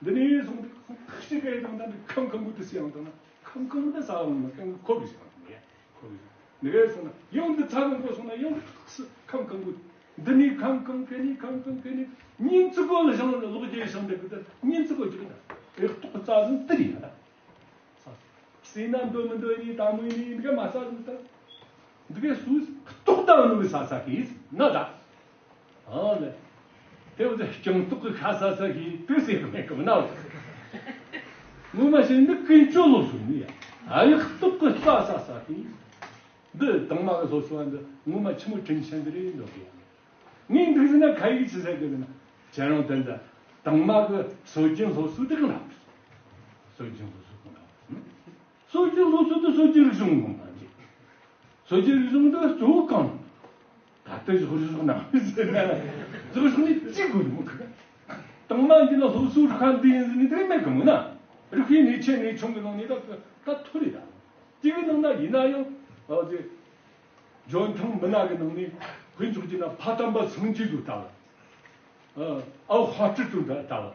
འདི་ནས་སོང་འདི་ཁོང་ཁ་ཤས་གའི་དང་ད་འདི་ཁམ་ཁམ་གུ་དུ་སི་ཡང་དང་ན། ཁམ་གང་ན་ས་བོན་མ་གང་ཁོ་གི་ཞིག་མ་ཡ། ཁོ་གི་ཞིག་འདི་གས་སོང་ན་ཡང་འདི་ཚ་གང་པོ་སོང་ན་ཡང་འདི་ཁམ་གང་པོ། འདི་ནི་ཁམ་གང་གི་ནི་ཁམ་གང་གི་ནི་ཉིན་ཚིག་གོ་ལ་ཞང་ལ་ལོག་རྒྱུ་ཞང་འདི་གི་ད་ཉིན་ཚིག་གོ་ཅིག་ད་གཡག་ཏོག་རྩྭ་ཟིན་དེ་རེད་ཡ་ད། སྲིད་ན་འདོད་མི་འདོད་ནི་དམ་མོ་ནི་འདི་ག་མ་ས་ཟིན་ད། འདི་གས་སུ་ལྟོགས་ད་ནུ་ས་ས་གིས་ན་ད། ཨ་ལེ། དེ་བ་ཟེ་སྤྱང་ཏོག་གི་ཁ་ས་ས་གི་དུས་སེ་མེད་གི་ན། ངོ་མ་ཤེས་ནི་ཀུན་སྤྱོད་ལོ་སུ་ནི་ཡ། ཨ་ཡག་ཏོག་གི་ས་ས་ས་གི། འདི་དང་མ་གི་སོ་སོ་འདི་ངོ་མ་ཆི་མོ་དྲིན་ཆེན་འདི་རེད་འདོད་གི་ཡ། ངས་འདུག་ཟེར་ན་ཁ་ཡིག་ཆི་ཟེར་གི་ན། ཁྱེད་རང་དེ་འདི་དང་མ་གི་སྲོལ་རྒྱུན་སློབ་གསོ་དེ་གི་ན། སྲོལ་རྒྱུན་སློབ་གསོ་གི་ན། སྲོལ་རྒྱུན་སློབ་གསོ་དེ་སྲོལ་རྒྱུན་རིག་གཞུང་གི་ན། སྲོལ་རྒྱུན་རིག་གཞུང་འདི་གཙོ་བོ་གང་། ད་ལྟ་བཞག་བཞག་ན་ཟེར་ན། བཞག་བཞག་ནི་ཅི་དགོས་མོ་གི། དང་མ་འདི་ལ་སློབ་གསོ་རིག་པ་འདི་ཡིན་ཟེར་ནི་དེ་མེད་གི་མོ་ན། རིག་པའི་གནས་ཆེ་གནས་ཆུང་གི་ནང་ནས་ད་ད་ཐོ་རེ་ད། དེ་གི་ནང་ན་ཡིན་ན་ཡང་ཨ་ཅེ། འཇོན་ཐང་མི་སྣ་གི་ནང་ནས་དཔེ་འཇོག་རྒྱུ་ན་ཕ་དམ་པ་སངས་རྒྱས་ཀྱི་ལྟ་བ། ཨ་ཨ་ཧ་ཀྲི་ཏུ་ལྟ་བ།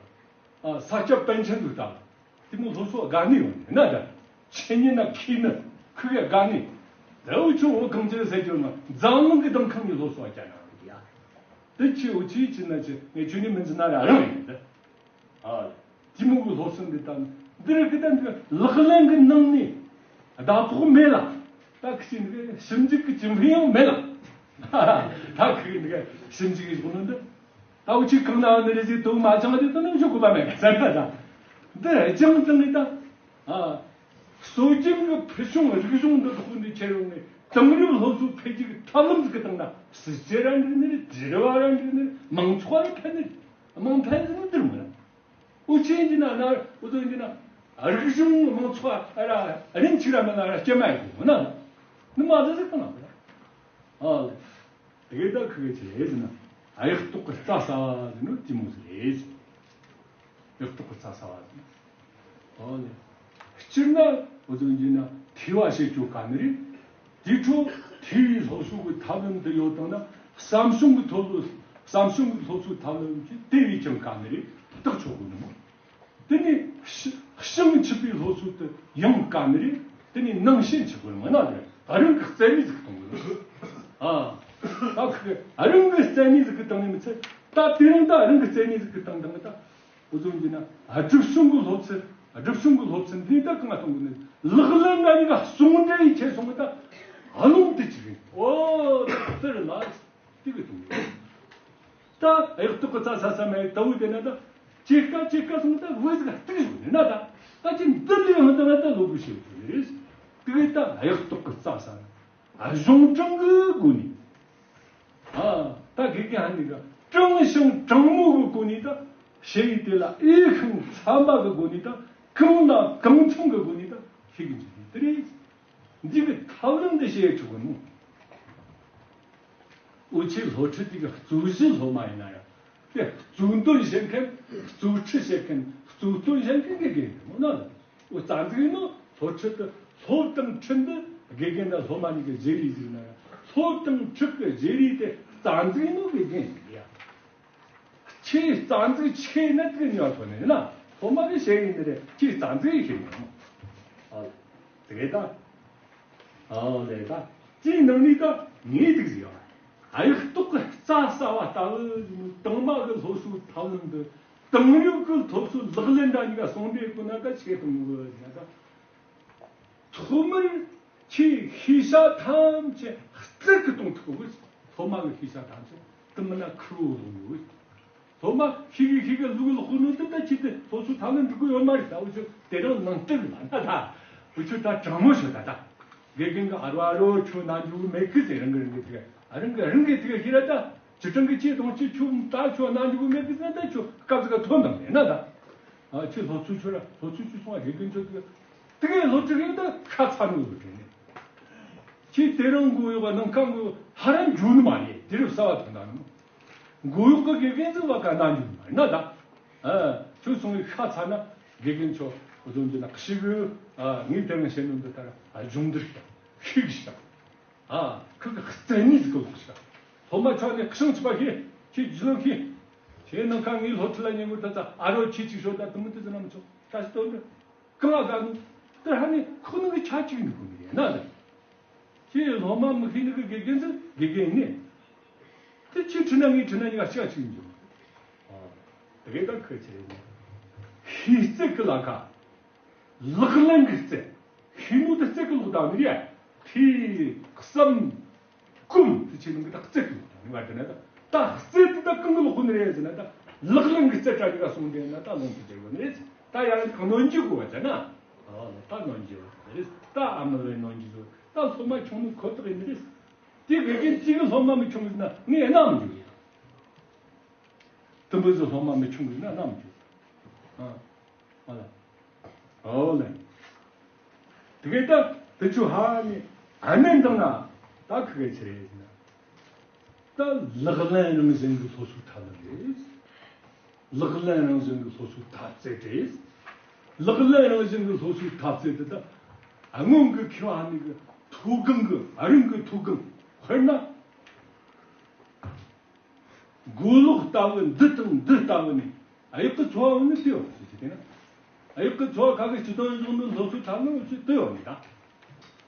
ཨ་ས་སྐྱ་པཎ་ཆེན་དུ་ལྟ་བ། དེ་མོ་སློབ་གསོ་དགའ་ནི་ཡོད་ནི་ན་ད། ཆེ་ཉིན་ན་ཁི་ནི་ཁི་ག་དགའ་ནི། ད་འུ་ཆོ་འོ་གང་ཅི་ཟེར་རྒྱུ་ན་འཛམ་གླིང་གི་གདང་ཁང་གི་སློབ་གསོ་བ་རྒྱ་ནག་རེད་ཡ། དེ་ཆེ་འུ་ཆི་ཆི་ན་ཆེ་ངས་ཆོས་ནི་མི་འཛིན་ན་ར་རང་ཡིན་ད། ཨ། དེ་མོ་གི་སློབ་གསོ་འདི་ད་འདི་རིགས་ཀྱི་ད་འདི་ལག་ལེན་གྱི་ནང་ནས་ཟླ་ཕོགས་མེད་ལ། ད་ཁི་ཆི་འདི་ག་ཞིབ་འཇུག་གི་ཅི་འཕེན་ཡང་མེད་ལ། ད་ཁི་འདི་ག་ཞིབ་འཇུག་གི་གཞུག་ནི་འདི། ད་འུ་ཆི་གང་ན་འདི་རེ་ཟིག་དུ་མ་ཅང་དེ་དུ་ནམ་ཞུ་དགོས་པ་མེད་ཟེར་ད། ད་འདི་ཅང་ཙང་ནི་ད། ཨ། སྲོལ་རྒྱུན་གྱི་ཕུལ་བྱུང་རིག་གཞུང་འདི་དག་འདི་ཁྱེར་ཡོང་ནས་དེང་རབས་སློབ་གསོ་འཕེལ་རྒྱས་ཀྱི་ཐབས་ལམ་ཟིག་གི་སྟེང་ན་སྲིད་སྤྱི་ར་འགྲིག་ནི་རེད། དྲི་བ་ར་འགྲིག་ནི་རེད། མང་ཚོགས་ར་ཕན་ནི་རེད། མང་ཕན་ཟིག་ནི་འདིར་མི་རེད། འུ་ཆོས་འདི་ན་ན་འུ་ཚོ་འདི་ན་རིག་གཞུང་མང་ཚོགས་ར་རིན་ཆིག་ར་མི་ན་ར་སྐྱེ་མ་ཡིན་ན་ནི་མ་ཟིག་ཟིག་གང་ན་མི་རེད། ཨ་ལེ། དེ་ག་ད་ཁི་གེ་ཆི་རེད་ཟེར་ན། ཨ་ཡག་ཏོག་གི་རྩྭ་ཟ་བ་ཟེར་ནོ་དེ་མོ་ཟིག་རེད་ཟེར། ཡག་ཏོག་གི་རྩྭ་ཟ་བ་ཟེར་ན། ཨོ་ལེ། སྤྱིར་ན་འུ་ཚོ་འདི་ན་ཐོས་པ་བྱེད་རྒྱུ་ག་ནི་རེད། དེ་འཕྲོ་ཐོས་པའི་སློབ་གསོ་གི་ཐབས་ལམ་དུ་ཡོད་དང་ན་བསམ་བྱུང་གི་ཐོག་ལ་བསམ་བྱུང་གི་སློབ་གསོའི་ཐབས་ལམ་གྱིས་དེ་བས་ཀྱང་ག་ནི་རེད་བརྟག་ཆོག་གི་ནི་མོ། དེ་ནས་ཤི་ཤིང་ཆུད་པའི་སློབ་གསོ་དེ་ཡང་ག་ནི་རེད། དེ་ནས་ནང་ཞེན་ཆུད་པའི་མི་ན་རེད། རང་གི་རྩལ་ནུས་ཟིག་གཏོང་དགོས། ཨ། ད་ཁི་རང་གི་རྩལ་ནུས་ཟིག་གི་སྟེང་ནས་མི་ཚད། ད་དེ་རིང་ད་རང་གི་རྩལ་ནུས་ཟིག་གི་སྟེང་དང་ད། འུ་ཚོ་འདི་ན་སྒྲུབ་སོང་གི་སློབ་ཚན། སྒྲུབ་སོང་གི་སློབ་ཚན་འདི་ད་གང་ང་གཏོང་དགོས་ནི། ལག་ལེན་ན་ཡི་ག་ཟུང་འབྲེལ་ཡི་ཆེད་སོང་གི་ད། ཨ་ལོང་དེ་ཅིག་རེད། ཨོ་ཟེར་ལ་དེ་གི་དུང་ཡོད། ད་གཡག་ཐོག་གི་རྩྭ་ཟ་ས་མེད་ལྟ་བུ་དེ་ན་ད་ཇེ་དཀའ་ཇེ་དཀའ་སོང་། ད་བུ་ཟིག་ག་སྟུག་ཡོད་ནི་ན། ད་ད་ཅི་འདི་ལས་ཧང་ད་ང་ད་ལོ་བུ་ཤེས་ཐུབ་རེད། དེ་གི་ད་གཡག་ཐོག་གི་རྩྭ་ཟ་ན་གཞུང་དྲང་གི་སྒོ་ནས། ཨ་ད་དགེ་རྒན་ཧ་ནི་ག་དྲང་ཞིང་དྲང་མོ་གི་སྒོ་ནས་ད་ཞེ་ཡི་དེ་ལ་འོས་ཤིང་འཚམ་པ་གི་སྒོ་ནས་ད་གང་ལ་གང་འཚམ་གི་སྒོ་ནས་ད་ཤེས་གི་འཇུག་གི་དེ་རེད། འདི་གི་ཐབས་ལམ་འདི་བཤད་ཆོག་གི་མོ། འུ་ཆོའི་སློབ་ཁྲིད་དེ་གི་གཙོ་གཞི་སློབ་མ་ཡིན་ན་ཡང་། དེ་གཙོ་འདོན་བྱེད་མཁན། གཙོ་ཁྲིད་བྱེད་མཁན། གཙོ་སྟོན་བྱེད་མཁན་དགེ་རྒན་རེད་མོ་ན། འུ་རྩ་འཛུགས་ཡིན་ནོ་སློབ་ཁྲིད་དེ། སློབ་དང་ཁྲིད་འདི་དགེ་རྒན་དང་སློབ་མ་གཉིས་ཀྱི་བརྗེ་རེས་ཟིག་ན་ཡང་། སློབ་དང་ཁྲིད་ཀྱི་བརྗེ་རེས་དེ་རྩ་འཛུགས་ཡིན་ནོ་དགེ་རྒན་ཟིག་ཡ། ཁྱེད་རྩ་འཛུགས་ཆེ་ན་དེ་ཉོ་ཐོན་ནས་ན། སློབ་མ་གི་བཤད་ཡིན་ནི་རེད། ཁྱེད་རྩ་འཛུགས་ཡིན་ཤེས་ཡོང་། ཨ་དེ་ད། ཨོ་ལེ་ད། དེའི་ནང་ནས་ད་ངས་འདུག་ཟེར་ཡ། གཡག་ཐོག་གི་རྩྭ་ཟ་བ་ལྟ་བུ་དང་མ་གི་སློབ་གསོའི་ཐབས་ལམ་འདི། དེང་རབས་ཀྱི་སློབ་གསོའི་ལག་ལེན་འདྲ་གཉིས་ཀ་ཟུང་འབྲེལ་དགོས་ན་ད་ཆེ་གཏོང་དགོས་ཟེར་ན་ད། ཐོག་མར་ཁྱེད་ཤེས་བྱ་ཐམས་ཅད་རྩལ་གྱིས་གཏོང་ཐུབ་དགོས། སློབ་མ་གི་ཤེས་བྱ་ཐམས་ཅད་དེ་མིན་ན་ཁུར་བོ་ལོག་དགོས། སློབ་མ་ཤེས་གི་ཤེས་གི་ལུག་ལོག་ནོ་དེ་ད་ཅི་སྟེ་སློབ་གསོའི་ཐབས་ལམ་འགྲིག་གི་ཡོད་མ་རེད། ད་འུ་ཆོ་དེ་རིང་ནང་སྟེང་ལ་ན་ད། འུ་ཆོ་ད་དྲང་མོ་ཤོད་ད་ད། དགེ་རྒན་གི་ཨ་རོ་ཨ་རོ་ཁྱོད་ན་འཇུག་གི་མེད་གི་ཟེར། རང་གི་རང་གི་དེ་ག་ཨ་རང་གི་རང་གི་དེ་ག་ཤེས་ར་ད། ཅི་གྲང་གི་ཅི་གཏོང་ཅི་ཁྱོད་ད་ཁྱོད་ན་འཇུག་གི་མེད་གི་ཟེར་ན་ད་ཁྱོད་སྐབས་ཟིག་ག་ཐོན་དང་མེད་ན་ད། ཨ་ཁྱོད་སློབ་གསོ་ཁྱོད་ར་སློབ་གསོ་ཁྱོད་སོང་བ་དགེ་རྒན་ཁྱོད་དེ་ག་དེ་གའི་སློབ་ཁྲིད་རེད་ད་ཁ་ཚ་ནོ་ཡོད་དེ་ནི། ཁྱེད་དེ་རིང་མགོ་གཡོག་ནམ་མཁའ་མགོ་གཡོག་ཧ་ར་འཇུ་ནི་མ་རེད། དེ་རུ་གསར་བ་ཐོན་ད་ནི། མགོ་གཡོག་གི་དགེ་རྒན་ཚོ་བ་ག་ན་འཇུ་ནི་མ་རེད་ན་ད། ཨ་ཁྱོད་སོང་བའི་ཤ་ཚ་ན་དགེ་རྒན་ཚོ་འོ་དོན་གྱི་ན་ཤི་གི། ཨ་ངས་དེ་རིང་བཤད་ནོ་འདི་ལྟར་ཨ་སྦྱོང་བརྡར་ཞིག་ཤིག་ཞིག་ཨ་ཁུ་གི་རྩེ་གཉིས་ཟིག་གི་ལོག་ཞིག་སློབ་མ་ཆ་ནས་ཤིང་ཆུ་པ་ཤི་ཁྱེད་རྒྱུ་ལོ་ཤི་ཁྱེད་ནམ་མཁའ་ངའི་སློབ་ཁྲིད་ལ་ཉན་དགོས། ད་ད་ཨ་རོ་ཁྱེད་ཅིག་ཤོད་ད་དུ་མི་དུ་ཟི་ན་མི་ཆོག་ད་ཤི་དོན་འདི། གང་ལ་དགའ་ནི། དེ་ཧ་ནི་ཁོ་ནི་གི་ཆ་གཅིག་འདུག་གི་ཡིན་ན་ལ། ཁྱེད་སློབ་མ་མི་ཤེས་ནི་གི་དགེ་རྒན་ཚོ་དགེ་རྒན་ནི། དེ་ཁྱེད་ཁྲིད་ན་ངས་ཁྲིད་ན་གཉིས་ཀ་ཆ་གཅིག་འདུག་ཨ་དེ་ག་ད་ཁོས་ཆེ་རེད། ཤེས་རྩལ་གི་ལ་ཁ། ལག་ལེན་གི་རྩལ། ཤེས་ནོ་དེ་རྩལ་གི་ལོག་ད་ནི་རེད། ཐོས་བསམ། སྒོམ་དེ་ཆེ་ནང་གི་ད་རྩལ་གི་ལོག་ད་ནི་བ་དེ་ན་ད། ད་རྩལ་དེ་ད་གང་གི་ལོག་ཁོ་ནི་རེད་ཟེར་ན་ད། ལག་ལེན་གི་རྩལ་དྲ་གི་ད་སོང་དེ་ན་ད་ལོང་དུ་བྱེད་དགོས་ནི་རེད། ད་ཡང་གང་ནོན་གྱི་དགོས་བ་ཟེར་ན། ཨ་ལ་ད་ནོན་གྱི་ཡོད་རེད། ད་ཨ་མ་ལོས་ནོན་གྱི་ཡོད། ད་སློབ་མ་ཆུང་ནི་ཁོ་ཐག་ཡིན་ནི་རེད། དེ་དགེ་རྒན་གཅིག་གི་སློབ་མ་མི་ཆུང་ཟེར་ན་ངས་ན་མི་འཇུག་ཡ། དུམ་བུ་ཟིག་སློབ་མ་མི་ཆུང་ཟེར་ན་ན་མི་འཇུག་ཨ། ཨོ་ལེ། ཨོ་ལེ། དེ་གས་ད་དེ་ཆུ་ཧ་ནི་ཨ་ནེ་འདང་ང་ད་ཁི་གེ་ཆི་རེད་ཟེར་ན། ད་ལག་ལེན་རང་བཞིན་གྱི་སློབ་གསོའི་ཐབས་ལམ་རེད། ལག་ལེན་རང་བཞིན་གྱི་སློབ་གསོའི་ཐབས་རྩལ་རེད། ལག་ལེན་རང་བཞིན་གྱི་སློབ་གསོའི་ཐབས་རྩལ་དེ་ད་སྔོན་གྱི་མཁས་པ་ནི་གི་མཐོ་སྒང་གི་ཨ་རིང་གི་མཐོ་སྒང་དཔེར་ན། མགོ་ལོག་ལྟ་བུ་འདི་དང་འདི་ལྟ་བུ་ནི་གཡག་གི་འཚོ་བ་འོང་ནི་དེ་ཡོང་ཟེར་གྱི་དེ་ན། གཡག་གི་འཚོ་བ་ཁ་གི་སྤྱི་དོན་བཟུང་ནི་སློབ་གསོའི་ཐབས་ལམ་འོང་ཚུལ་དེ་ཡོང་ནི་ད།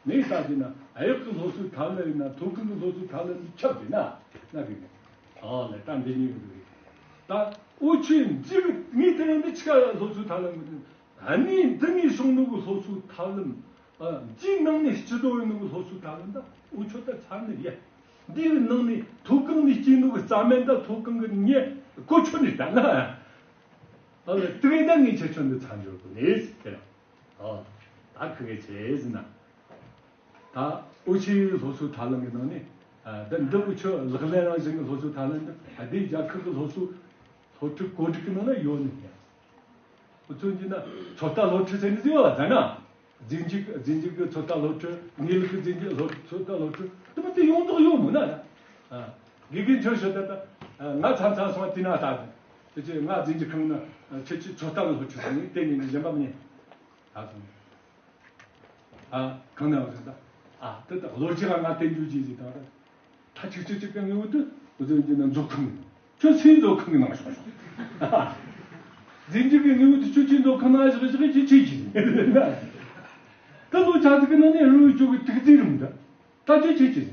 ངས་ལྟ་གྱི་ན་གཡག་གི་སློབ་གསོའི་ཐབས་ལམ་ཡིན་ན་མཐོ་སྒང་གི་སློབ་གསོའི་ཐབས་ལམ་འདི་ཁྱབ་ཀྱི་ན་ན་གི་ནི། ཨོ་ལེ་ད་འདི་གཉིས་ཀྱི་འདུག་རེད། ད་འུ་ཆོས་འཇིག་ངས་དེ་རིང་འདི་ཆི་ག་སློབ་གསོའི་ཐབས་ལམ་གི་ཨ་ནི་འདི་ནས་བྱུང་ནོ་གི་སློབ་གསོའི་ཐབས་ལམ། ཨ་འདིའི་ནང་ནས་སྤྱི་དོན་ཡིན་ནོ་གི་སློབ་གསོའི་ཐབས་ལམ་ད་འུ་ཆོ་ད་ཚར་ནི་རེད། འདིའི་ནང་ནས་མཐོ་སྒང་ནས་སྐྱེས་ནོ་གི་རྩ་མེད་ད་མཐོ་སྒང་གི་ཉེ་གོ་ཆོད་ནི་ད་ན། ཨ་ལ་དེ་གས་ད་ངས་ཁྱེད་ཆོ་འདི་ཚར་འཇོག་གི་ནས་ཟེར། ཨ་ད་ཁི་གེ་ཆི་རེད་ཟེར་ན། ད་འུ་ཆོའི་སློབ་གསོའི་ཐབས་ལམ་གི་ནང་ནས་ཨ་ད་འདི་འུ་ཆོ་ལག་ལེན་རང་བཞིན་གི་སློབ་གསོའི་ཐབས་ལམ་འདི་ཨ་དེའི་རྒྱལ་ཁབ་གི་སློབ་གསོ་སློབ་ཁྲིད་བཀོད་སྒྲིག་གི་ནང་ན་ཡོད་ནི་ཡ། འུ་ཚོ་འདི་ན་ཚོད་ལྟ་སློབ་ཁྲིད་ཟེར་ནི་ཟེར་བ་ལ་ད་ན། རྫས་འགྱུར་རྫས་འགྱུར་གྱི་ཚོད་ལྟ་སློབ་ཁྲིད། གནས་ལུགས་ཀྱི་རྫས་འགྱུར་སློབ་ཚོད་ལྟ་སློབ་ཁྲིད་དེ་མོ་དེ་ཡོངས་རྫོགས་ཡོད་མོད་ན། ཨ་དགེ་རྒན་ཆོས་ཤོད་ད་ད་ང་ཚ་ཚ་སོང་བ་དེ་ན་ད་དེ་ཅི་ང་རྫས་འགྱུར་ཁང་ན་ཁྱེད་ཀྱིས་ཚོད་ལྟ་སློབ་ཁྲིད་ཟེར་ནི་དེ་ནི་གཞན་པ་མིན། ད་སོང་། ཨ་གང་ན་ཡོད་ཟེར་ད། ཨ་དེ་ད་ལོ་རྒྱུས་ང་བསྟན་རྒྱུ་ཅི་ཟེར་ད་ད། ད་ཅིག་ཅིག་ཅིག་གི་ངེས་པོ་དེ་འུ་ཚོ་འདི་ན་མཛོད་ཁང་། ཁྱོད་ཚོའི་མཛོད་ཁང་གི་ནང་ཞོག་ཞོག་རྫས་འགྱུར་གི་ངེས་པོ་དེ་ཁྱོད་ཚོའི་མཛོད་ཁང་ནང་ཞོག་ཞོག་ཅི་ཅི་ཅི་ཟེར། ད་ལོ་ཆ་ཟིག་གི་ནང་ནས་རུ་ཅོ་གི་ཏིག་ཙི་རུམ་ད། ད་ཅི་ཅི་ཅི་ཟེར།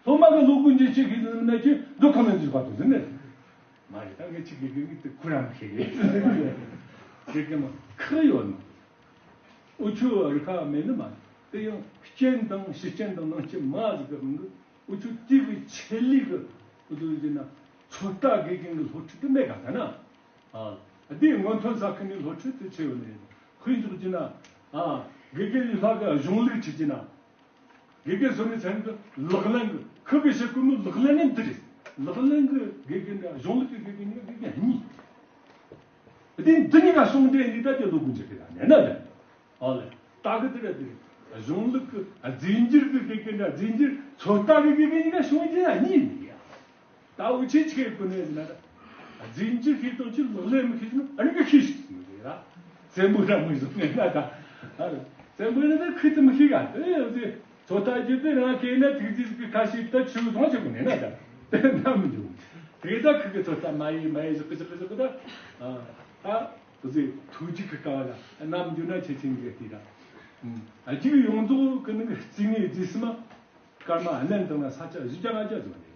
སློབ་མ་གི་སློབ་ཀུན་གྱི་ཅི་གི་ཟེར་ན་ཁྱོད་མཛོད་ཁང་ནང་ཅི་བར་དུ་ཟེར་ནས། མ་རེད། ད་ངས་ཅི་གི་གི་ངས་དེ་ཁུ་རམ་ཁེ་རེད་ཟེར་གི་མ་ཁ་ཡོད་ནོ། འུ་ཆོ་རི་ཁ་མེད་ནི་མ་རེད། དེ་ཡང་རྐྱེན་དང་ཕྱི་རྐྱེན་དང་ནང་རྐྱེན་མང་ཟིག་གི་རིང་གི་འུ་ཆོ་དེ་གི་ཆེད་ལས་གི་འུ་ཚོ་ཡིན་ན་ཚོད་ལྟ་དགེ་རྒན་གི་སློབ་ཁྲིད་དེ་མེད་ག་ད་ན། ཨ། དེའི་སྔོན་ཐོན་ས་ཁུལ་ནས་སློབ་ཁྲིད་དེ་ཆེ་བ་ནས་དཔེ་འཇོག་གྱི་ན། ཨ། དགེ་རྒན་ལས་སླ་གི་གཞུང་ལུགས་ཁྲིད་ཀྱི་ན། དགེ་རྒན་བཟོ་ནས་ཚན་གི་ལག་ལེན་གི་ཁུ་གི་བྱེད་དགོས་ནོ་ལག་ལེན་ནི་འདི་རེད། ལག་ལེན་གི་དགེ་རྒན་འདྲ་གཞུང་ལུགས་གི་དགེ་རྒན་ནི་དགེ་རྒན་གཉིས། དེ་འདི་གཉིས་ཀ་ཟུང་འབྲེལ་ནི་ད་དེ་ལོ་དགུ་འཇུག་གི་ད་ནས་ན་ལེ། ཨོ་ལེ། ད་གི་དེ་རེད་དེ་རེད། གཞུང་ལུགས་གི་རྫས་འགྱུར་གི་དགེ་རྒན་འདྲ་རྫས་འགྱུར་ཚོད་ལྟ་གི་དགེ་རྒན་གཉིས་ཀ་ཟུང་འབྲེལ་ན་གཉིས་ནི་ཡ། ད་འུ་ཆོས་ཆི་གི་གོ་ནས་ན་ད། རྫས་འགྱུར་ཤེས་དོན་ཆི་ལག་ལེན་མི་ཤེས་ན་ཨ་ནི་གི་ཤེས་ཤིག་ཟེར་ནི་རེད་ལ། བཙན་པོ་ར་མི་བཟོ་ནས་ན་ད། ཨ་རེ། བཙན་པོ་ཡིན་ན་ད་ཁུ་དུ་མི་ཤེས་ག་དེ་ཡོད་ཟེར། ཚོད་ལྟ་རྒྱུ་དེ་རང་གས་ན་ཐུགས་རྗེ་གི་ཁ་ཤས་ད་ཆུ་བཟང་ཆུ་གོ་ནས་ན་ད། དེ་ན་མི་འཇུག་དེ་ད་ཁུ་གི་ཚོད་ལྟ་མ་ཡེ་མ་ཡེ་ཟིག་གི་ཟིག་གི་ཟིག་གི་ད། ཨ། ད། འུ་ཟེར་ཐུགས་རྗེ་གི་ཀ་བ་ལ་ནམ་འཇུག་ན་ཆེ་ཆེན་གི་དེ་ད། ཨ་ཅིག་ཡོངས་རྫོགས་གི་ནི་རྩིས་ངེས་རྫས་སི་མ། སྐར་མ་གནད་འདི་ན་ས་ཆ་བཞི་བརྒྱ་ལྔ་བརྒྱ་ཟིན་པ་རེད།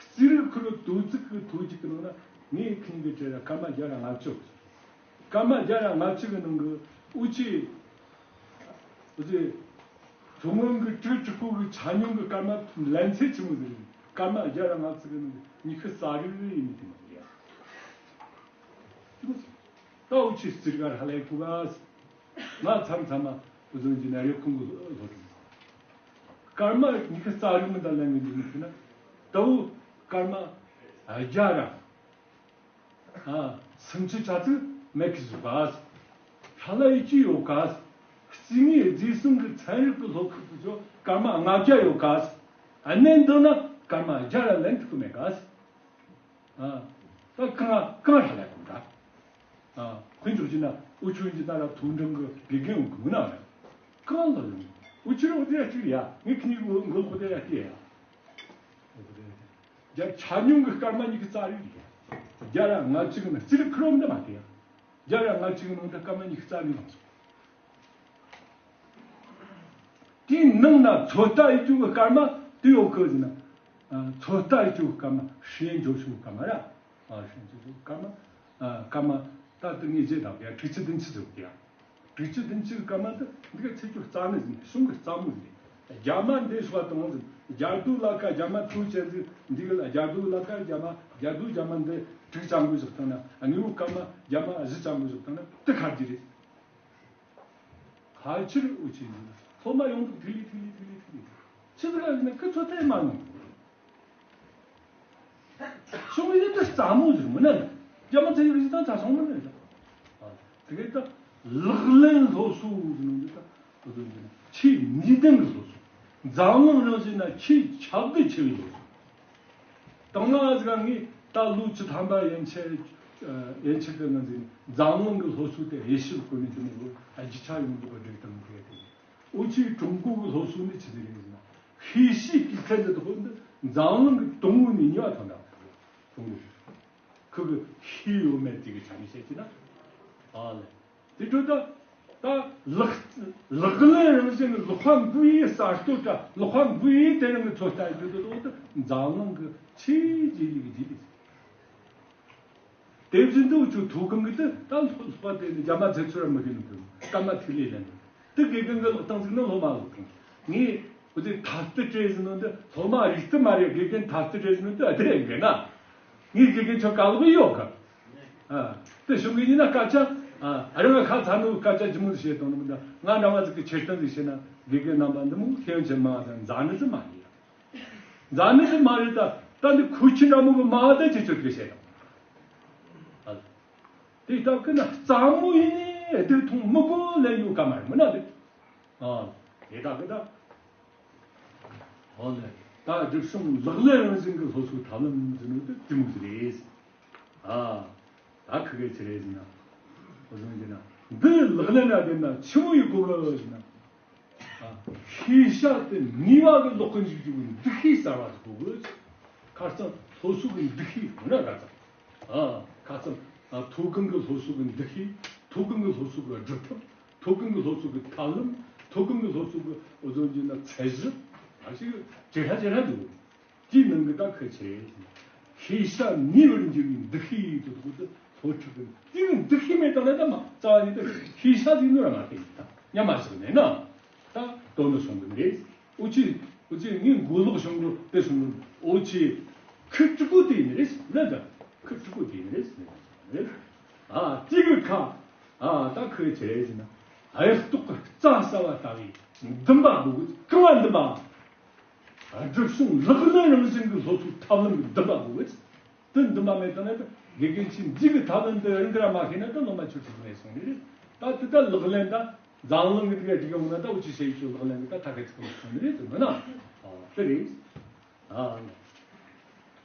རྩིས་རིག་ཁུ་རུ་དོ་ཚིགས་ཀྱི་ཐོ་གཅིག་གི་ནང་ན་ངས་ཁྱིམ་གྱི་གྲས་ལ་སྐར་མ་བརྒྱ་དང་ལྔ་བཅུ། སྐར་མ་བརྒྱ་དང་ལྔ་བཅུ་གི་ནང་གི་འུ་ཆེ། འུ་ཆེ། མཚོ་སྔོན་གྱི་སྤྲུལ་སྤྲུལ་སྐུ་གི་ཆ་སྙོམས་ཀྱི་སྐར་མ་ལན་ཚད་ཆི་མོ་ཟིག་རེད། སྐར་མ་བརྒྱ་དང་ལྔ་བཅུ་གི་ནང་གི་ཉི་ཤུ་རྩ་དྲུག་ཡིན་ནི་དེ་མ་རེད། ད་འུ་ཆེ་རྩིས་རིག་ག་ཧ་ལས་ཐུབ་ག་ང་མཚམས་མཚམས་མ་བུ་ཚོ་འཇི་ན་རེ་ཁུང་གི་ལོ་རེད། སྐར་མ་ཉི་ཤུ་རྩ་དྲུག་མི་འདྲ་ལེན་གི་འདུག་ཟེར་ན། ད་བུ་སྐར་མ་བརྒྱ་ར། ཨ། སུམ་ཅུ་ཆ་ཚིག་མེད་གི་བཟོ་ག་ཧ་ལ་ཡི་ཅི་ཡོད་ག་རྩིས་ངེས་རྫས་གསུམ་གི་ཚན་རིག་གི་སློབ་ཁུལ་དུ་ཚོ་སྐར་མ་ལྔ་བརྒྱ་ཡོད་ག་གནད་འདི་ན་སྐར་མ་བརྒྱ་ར་ལེན་ཐུབ་གི་མེད་ག་ཨ། ད་གང་གང་ར་ལ་གོ་འདྲ། ཨ། དཔེ་འཇོག་བྱས་ན་འུ་ཆོ་འདི་ན་ར་མཐོ་འབྲིང་གི་དགེ་རྒན་ཡོང་གི་མིན་ན་ར། གང་ལ་ཡོང་། འུ་ཆོ་ར་འུ་དེ་ར་གཅིག་རེད་ཡ། ངས་ཁྱེད་གཉིས་མགོ་མགོ་ཁོ་དེ་ར་བལྟས་ཡ། རྒྱ་ཆ་སྙོམས་ཀྱི་སྐར་མ་ཉི་ཤུ་རྩ་དྲུག་རེད་ཡ། བརྒྱ་ར་ལྔ་བཅུ་གི་ནང་རྩིས་རིག་ཁུ་རོ་འདི་མ་བལྟས་ཡ། བརྒྱ་ར་ལྔ་བཅུ་གི་ནང་ད་སྐར་མ་ཉི་ཤུ་རྩ་དྲུག་ལངས་སོང་། དེའི་ནང་ན་ཚོད་ལྟ་ཡེ་རྒྱུ་གི་སྐར་མ་དེ་ཡོད་གི་ཟེར་ན། ཨ། ཚོད་ལྟ་ཡེ་རྒྱུ་གི་སྐར་མ་ཧྲིན་འཇོ་ཤུ་སྐར་མ་ར། ཨ། ཧྲིན་འཇོ་ཤུ་སྐར་མ། ཨ། སྐར་མ་ད་དེ་ངས་བརྗེད་དང་ཡ་དྲུག་ཅུ་བདུན་ཅུ་ཟེར་གི་ཡ། དྲུག་ཅུ་བདུན་ཅུ་གི་སྐར་མ་དེ་འདི་ག་ཚེ་སྐྱོ་རྩ་ནས་ཟིན་གཞུང་གི་རྩ་མོ་ཟིན། རྒྱ་མ་འདི་སོགས་དང་ཟིན་རྒྱ་རྡོ་ལ་ཁ་རྒྱ་མ་ཐུག་ཅན་ཟིན་འདི་གི་ལ་རྒྱ་རྡོ་ལ་ཁ་རྒྱ་མ་རྒྱ་རྡོ་རྒྱ་མ་འདི་དྲུག་ཙམ་གི་བཞག་བཏང་ན་དངོས་པོ་སྐར་མ་རྒྱ་མ་བཞི་ཙམ་གི་བཞག་བཏང་ན་དེ་ཁ་རྒྱུ་རེད། ཕལ་ཆེར་འུ་ཆོས་ཡིན། སློབ་མ་ཡོངས་རྫོགས་ཐིག་ལེ་ཐིག་ལེ་ཐིག་ལེ་ཐིག་ལེ། ཆི་ཟིག་ཡིན་ན་ཁི་ཚོ་ཐལ་མ་ནོ། ཤོང་ཡིན་ད་རྩ་མོ་ཟིག་མིན་ན། རྒྱ་མ་ཚན་རིག་གཞི་དང་ཆ་སོང་མིན་ན། དེ་གས་ད་ལག་ལེན་སློབ་གསོ་ཟིག་ནང་གི་ད་འུ་ཚོ་ཡིན་ཆེས་ནུས་ལྡན་གི་སློབ་གསོ། འཛམ་གླིང་རང་བཞིན་ན་ཆེས་ཁྱབ་གདལ་ཆེ་བའི་སློབ་གསོ། དང་ན་ཟིག་ངས་ད་ལོ་བཅུ་ཐམ་པ་ཡན་ཆད་ཡན་ཆད་གི་ངང་ཟིག་འཛམ་གླིང་གི་སློབ་གསོ་དེ་དབྱེ་ཞིབ་སྐོར་ནས་དེ་ནས་ལོ་རྒྱུས་ཆ་ཡོངས་རྫོགས་སྒྲིག་དང་གི་དེ། འུ་ཆོའི་ཀྲུང་གོ་གི་སློབ་གསོ་ནི་ཆི་ཟིག་རེད་ཟེར་ན། ཤེས་བྱའི་སྤུས་ཚད་འདི་དག་འདི་འཛམ་གླིང་གི་དང་པོ་ནས་གཉིས་པ་ཐོན་ད་ཀྲུང་གོ་ཁུ་གི་ཤེས་ཡོད་མེད་དེ་གི་ཆ་ནས་བཤད་ཀྱི་ན། ཨ་ལེ། དེ་འཕྲོ་ད་ད་ལག་ལག་ལེན་རང་བཞིན་གྱི་ལག་པ་འགུལ་ཡས་གསར་གཏོད་ད་ལག་པ་འགུལ་ཡས་དེ་རིང་གི་ཚོད་ལྟ་ཡི་འཕྲོ་ད་འོ་ད་འཛམ་གླིང་གི་ཆེས་རྗེས་ལུས་ཀྱི་རྗེས་ལུས། དེ་བཞིན་དུ་ཆུ་མཐོ་སྒང་གི་དེ་ད་ལྷོ་ལྷོ་པ་དེ་ནི་རྒྱ་མ་ཚེ་ཚུར་མི་ཤེས་ནི་དེ་སྐར་མ་ཐིག་ལེ་ལེན་དེ་དགེ་རྒན་གི་ལག་སྟངས་ཟིག་ནི་སློབ་མ་ལོག་དང་ངས་འུ་ཚོས་ཐ་སྟི་སྤྲད་ཟིན་ནོ་འདི་སློབ་མ་རིག་སྟི་མ་རེད། དགེ་རྒན་ཐ་སྟི་སྤྲད་ཟིན་ནོ་འདི་ཨ་དེ་རེད་འགལ་ན། ངས་དགེ་རྒན་ཆོ་ག་ལོག་ཡོད་གི། ཨ་དེ་གཞུང་གི་ཡིན་ན་སྐད་ཆ་ཨ་རང་ལ་ཁ་ཚ་ནོ་སྐད་ཆ་ཇི་མོ་བཤད་དང་ནི་མི་འདྲ། ང་འདྲ་བ་ཟིག་གི་ཆེར་སྟོན་ཟིག་བཤད་ན་དགེ་རྒན་རྣམ་པ་འདི་མོ་ཤེས་ཡོན་ཆེན་མང་ཙང་མཛའ་ནི་ཟིག་མ་རེད། མཛའ་ནི་དེ་མ་རེད་ད། ད་འདི་ཁོ་ཁྱི་འདྲ་མོ་གི་མ་བ་ད་ཅི་ཅོ་གི་བཤད་དང་། ཨ། དེ་ལྟ་གི་ན་རྩ་མོ་ཡིན་ནི་སྡུག་མཐོང་མི་དགོས་ལས་ཡོད་ཀ་མ་རེད་མི་ན་དེ། ཨ། དེ་ལྟ་གི་ད། ཨོ་ལེ། ད་སྒྲིག་སྲུང་ལག་ལེན་རང་བཞིན་གི་སློབ་གསོའི་ཐབས་ལམ་ཟེར་ནོ་དེ་དེ་མོ་ཟིག་རེད། ཨ། ད་ཁི་གེ་ཆི་རེད་ཟེར་ན། འོ་ཟེར་ན་འདི་ལག་ལེན་ན་དེ་ན་ཆི་མོ་ཡི་དགོས་གི་ཟེར་ན། ཤེས་བྱ་དེ་ནུས་པ་གི་ལོག་གི་འཇུག་རྒྱུ་གི་འདུ་ཤེས་གསར་བ་ཞིག་དགོས་གི། ཁ་སང་སློབ་གསོ་གི་འདུ་ཤེས་ཡོང་ན་ག་ཚ། ཨ། ཁ་སང་ཨ། མཐོ་སྒང་གི་སློབ་གསོ་གི་འདུ་ཤེས། མཐོ་སྒང་གི་སློབ་གསོ་གི་སྒྲུབ་ཐབས། མཐོ་སྒང་གི་སློབ་གསོ་གི་ཐབས་ལམ། མཐོ་སྒང་གི་སློབ་གསོ་གི་འོ་ཚོད་ཀྱི་ན་ཚད་གཞི། ཨ་ཞིག་ཇེ་ཧྲ་ཇེ་ཧྲ་འདུག་དེའི་ནང་གི་ད་ཁི་ཆེ། ཤེས་བྱ་ནུས་པར་འགྱུར་བའི་འདུ་ཤེས་ཡོད་དོ་དེ་སློབ་ཕྲུག་གི་དེའི་འདུ་ཤེས་མེད་དང་ན་ད་མ་རྩ་བ་ཉིད་དུ་ཤེས་བྱ་ཟིག་ནོར་མ་སྟེ་ད་ཉམས་མ་བཞག་ནས་ན། ད་དོན་དུ་སོང་གི་རེད། འུ་ཆི་འུ་ཆི་ངའི་མགོ་ལོག་བྱུང་གི་དེ་སོང་གི། འུ་ཆི་ཁུ་ཀྲི་གུ་དེ་ཡིན་རེད་ལ། ད་ཁུ་ཀྲི་གུ་དེ་ཡིན་རེད། རེད། ཨ་དེ་གི་ཁ། ཨ་ད་ཁུ་ཆི་རེད་ཟེར་ན། གཡག་ཏོག་གི་རྩྭ་ཟ་བ་ལྟ་བུའི་འདུན་པ་དགོས་གི། རྐང་བ་འདུན་པ། སྒྲུབ་སོང་ལག་ལེན་རང་བཞིན་གྱི་སློབ་གསོའི་ཐབས་ལམ་གྱི་འདུན་པ་དགོས་གི། དེ་འདུན་པ་མེད་དང་ན་ད་དགེ་རྒན་ཆེ་འདི་གི་ཐབས་ལམ་འདི་རང་གི་ར་མ་ཤེས་ན་ད་སློབ་མ་ཆོས་ཆོས་མེད་སོང་ནི་རེད། ད་དེ་ད་ལག་ལེན་ད་འཛམ་གླིང་གི་འདི་ག་འགྲིག་ཡོང་ན་ད་འུ་ཆི་ཤེས་ཆོས་ལག་ལེན་གི་ད་ཐ་ག་ཚིག་མ་སོང་ནི་རེད། དེ་མིན་ན་ཨ་དེ་རེད། ཨ་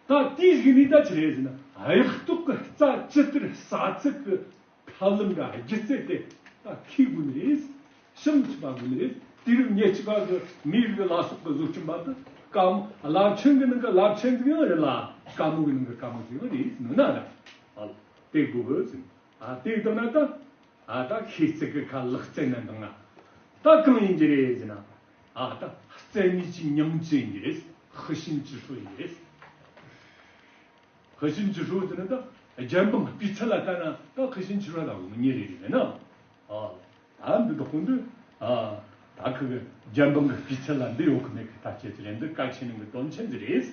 ད་དེའི་གཞུག་ནས་ད་ཆི་རེད་ཟེར་ན། གཡག་ཏོག་གི་རྩྭ་ཇི་ལྟར་ཟ་ཚུལ་གྱི་ཐབས་ལམ་འདྲ་སྒྱུ་རྩལ་དེ་ད་ཤེས་དགོས་ནི་རེད། ཤེས་ཐུབ་པ་དགོས་ནི་རེད། དུས་རབས་ཉེར་གཅིག་པ་གི་མིའི་རིགས་ལ་སོགས་པའི་བཟོ་སྐྲུན་པ་དེ་བཀའ་མོལ་རླབས་ཆེན་གི་ནང་གི་རླབས་ཆེན་ཟིག་ཡང་རེད་ལ། བཀའ་མོལ་གི་ནང་གི་བཀའ་མོལ་ཟིག་ཡང་རེད་ཟེར་ནོ་ན་ད། ཨ་དེ་དགོས་གི་ཟེར། ཨ་དེ་ལྟར་ན་ད། ཨ་ད་ཤེས་ཚད་གི་ཁ་ལག་རྩལ་ནན་དང་ང་། ད་གང་ཡིན་གྱི་རེད་ཟེར་ན། ཨ་ད་རྩལ་ནུས་ཀྱི་ཉམས་ཅི་ཡིན་གྱི་རེད། 核心技术 ཡིན་གྱི་རེད། 核心技术 ཟེར་ན་ད་རྒྱལ་འབངས་སྤུས་ཚད་ལ་ལྟ་ན་ད་ཧི་ཤིན་ཆི་ར་ལ་འོ་ཉེ་རེ་རེ་རེད་ན། ཨ་ད་འདི་དག་འདི་ཨ་ད་ཁི་གི་རྒྱལ་འབངས་ཀྱི་སྤུས་ཚད་ལ་འདི་ཡོད་གི་མེད་གི་ད་ཁྱེད་ཚོ་ལན་འདི་གལ་ཆེ་ནི་གི་དོན་ཆེན་ཟིག་རེད།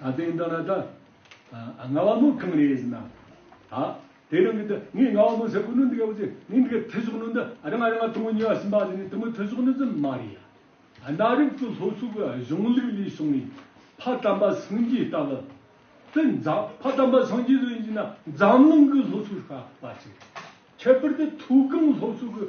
ད་དེ་ཡིན་ད་ན་ད་ང་བ་མོ་གང་རེད་ཟེར་ན། ད་དེ་རིང་གི་འདི་ངས་ང་བ་མོ་ཟེར་གོ་ནོ་འདི་ག་བོ་ཟེར་ངས་འདི་ག་ཐེ་ཟུག་ནོ་འདི་ཨ་རང་ཨ་རང་ང་དུང་ཉེ་བ་སིམ་པ་ཟེར་ནས་དུ་མོ་ཐེ་ཟུག་ནོ་ཟིག་མ་རེད་ཡ། གནའ་རབས་ཀྱི་སློབ་གསོ་གི་གཞུང་ལུགས་ལས་བྱུང་བའི་ཕ་དམ་པ་སངས་རྒྱས་ལྟ་བུ། དེ་འཛམ་ཕ་དམ་པ་སངས་རྒྱས་ཟེར་ཡིན་ན་འཛམ་གླིང་གི་སློབ་གསོའི་ཁ་པ་ཅིག་ཁྱད་པར་དུ་མཐོ་སྒང་སློབ་གསོ་གི་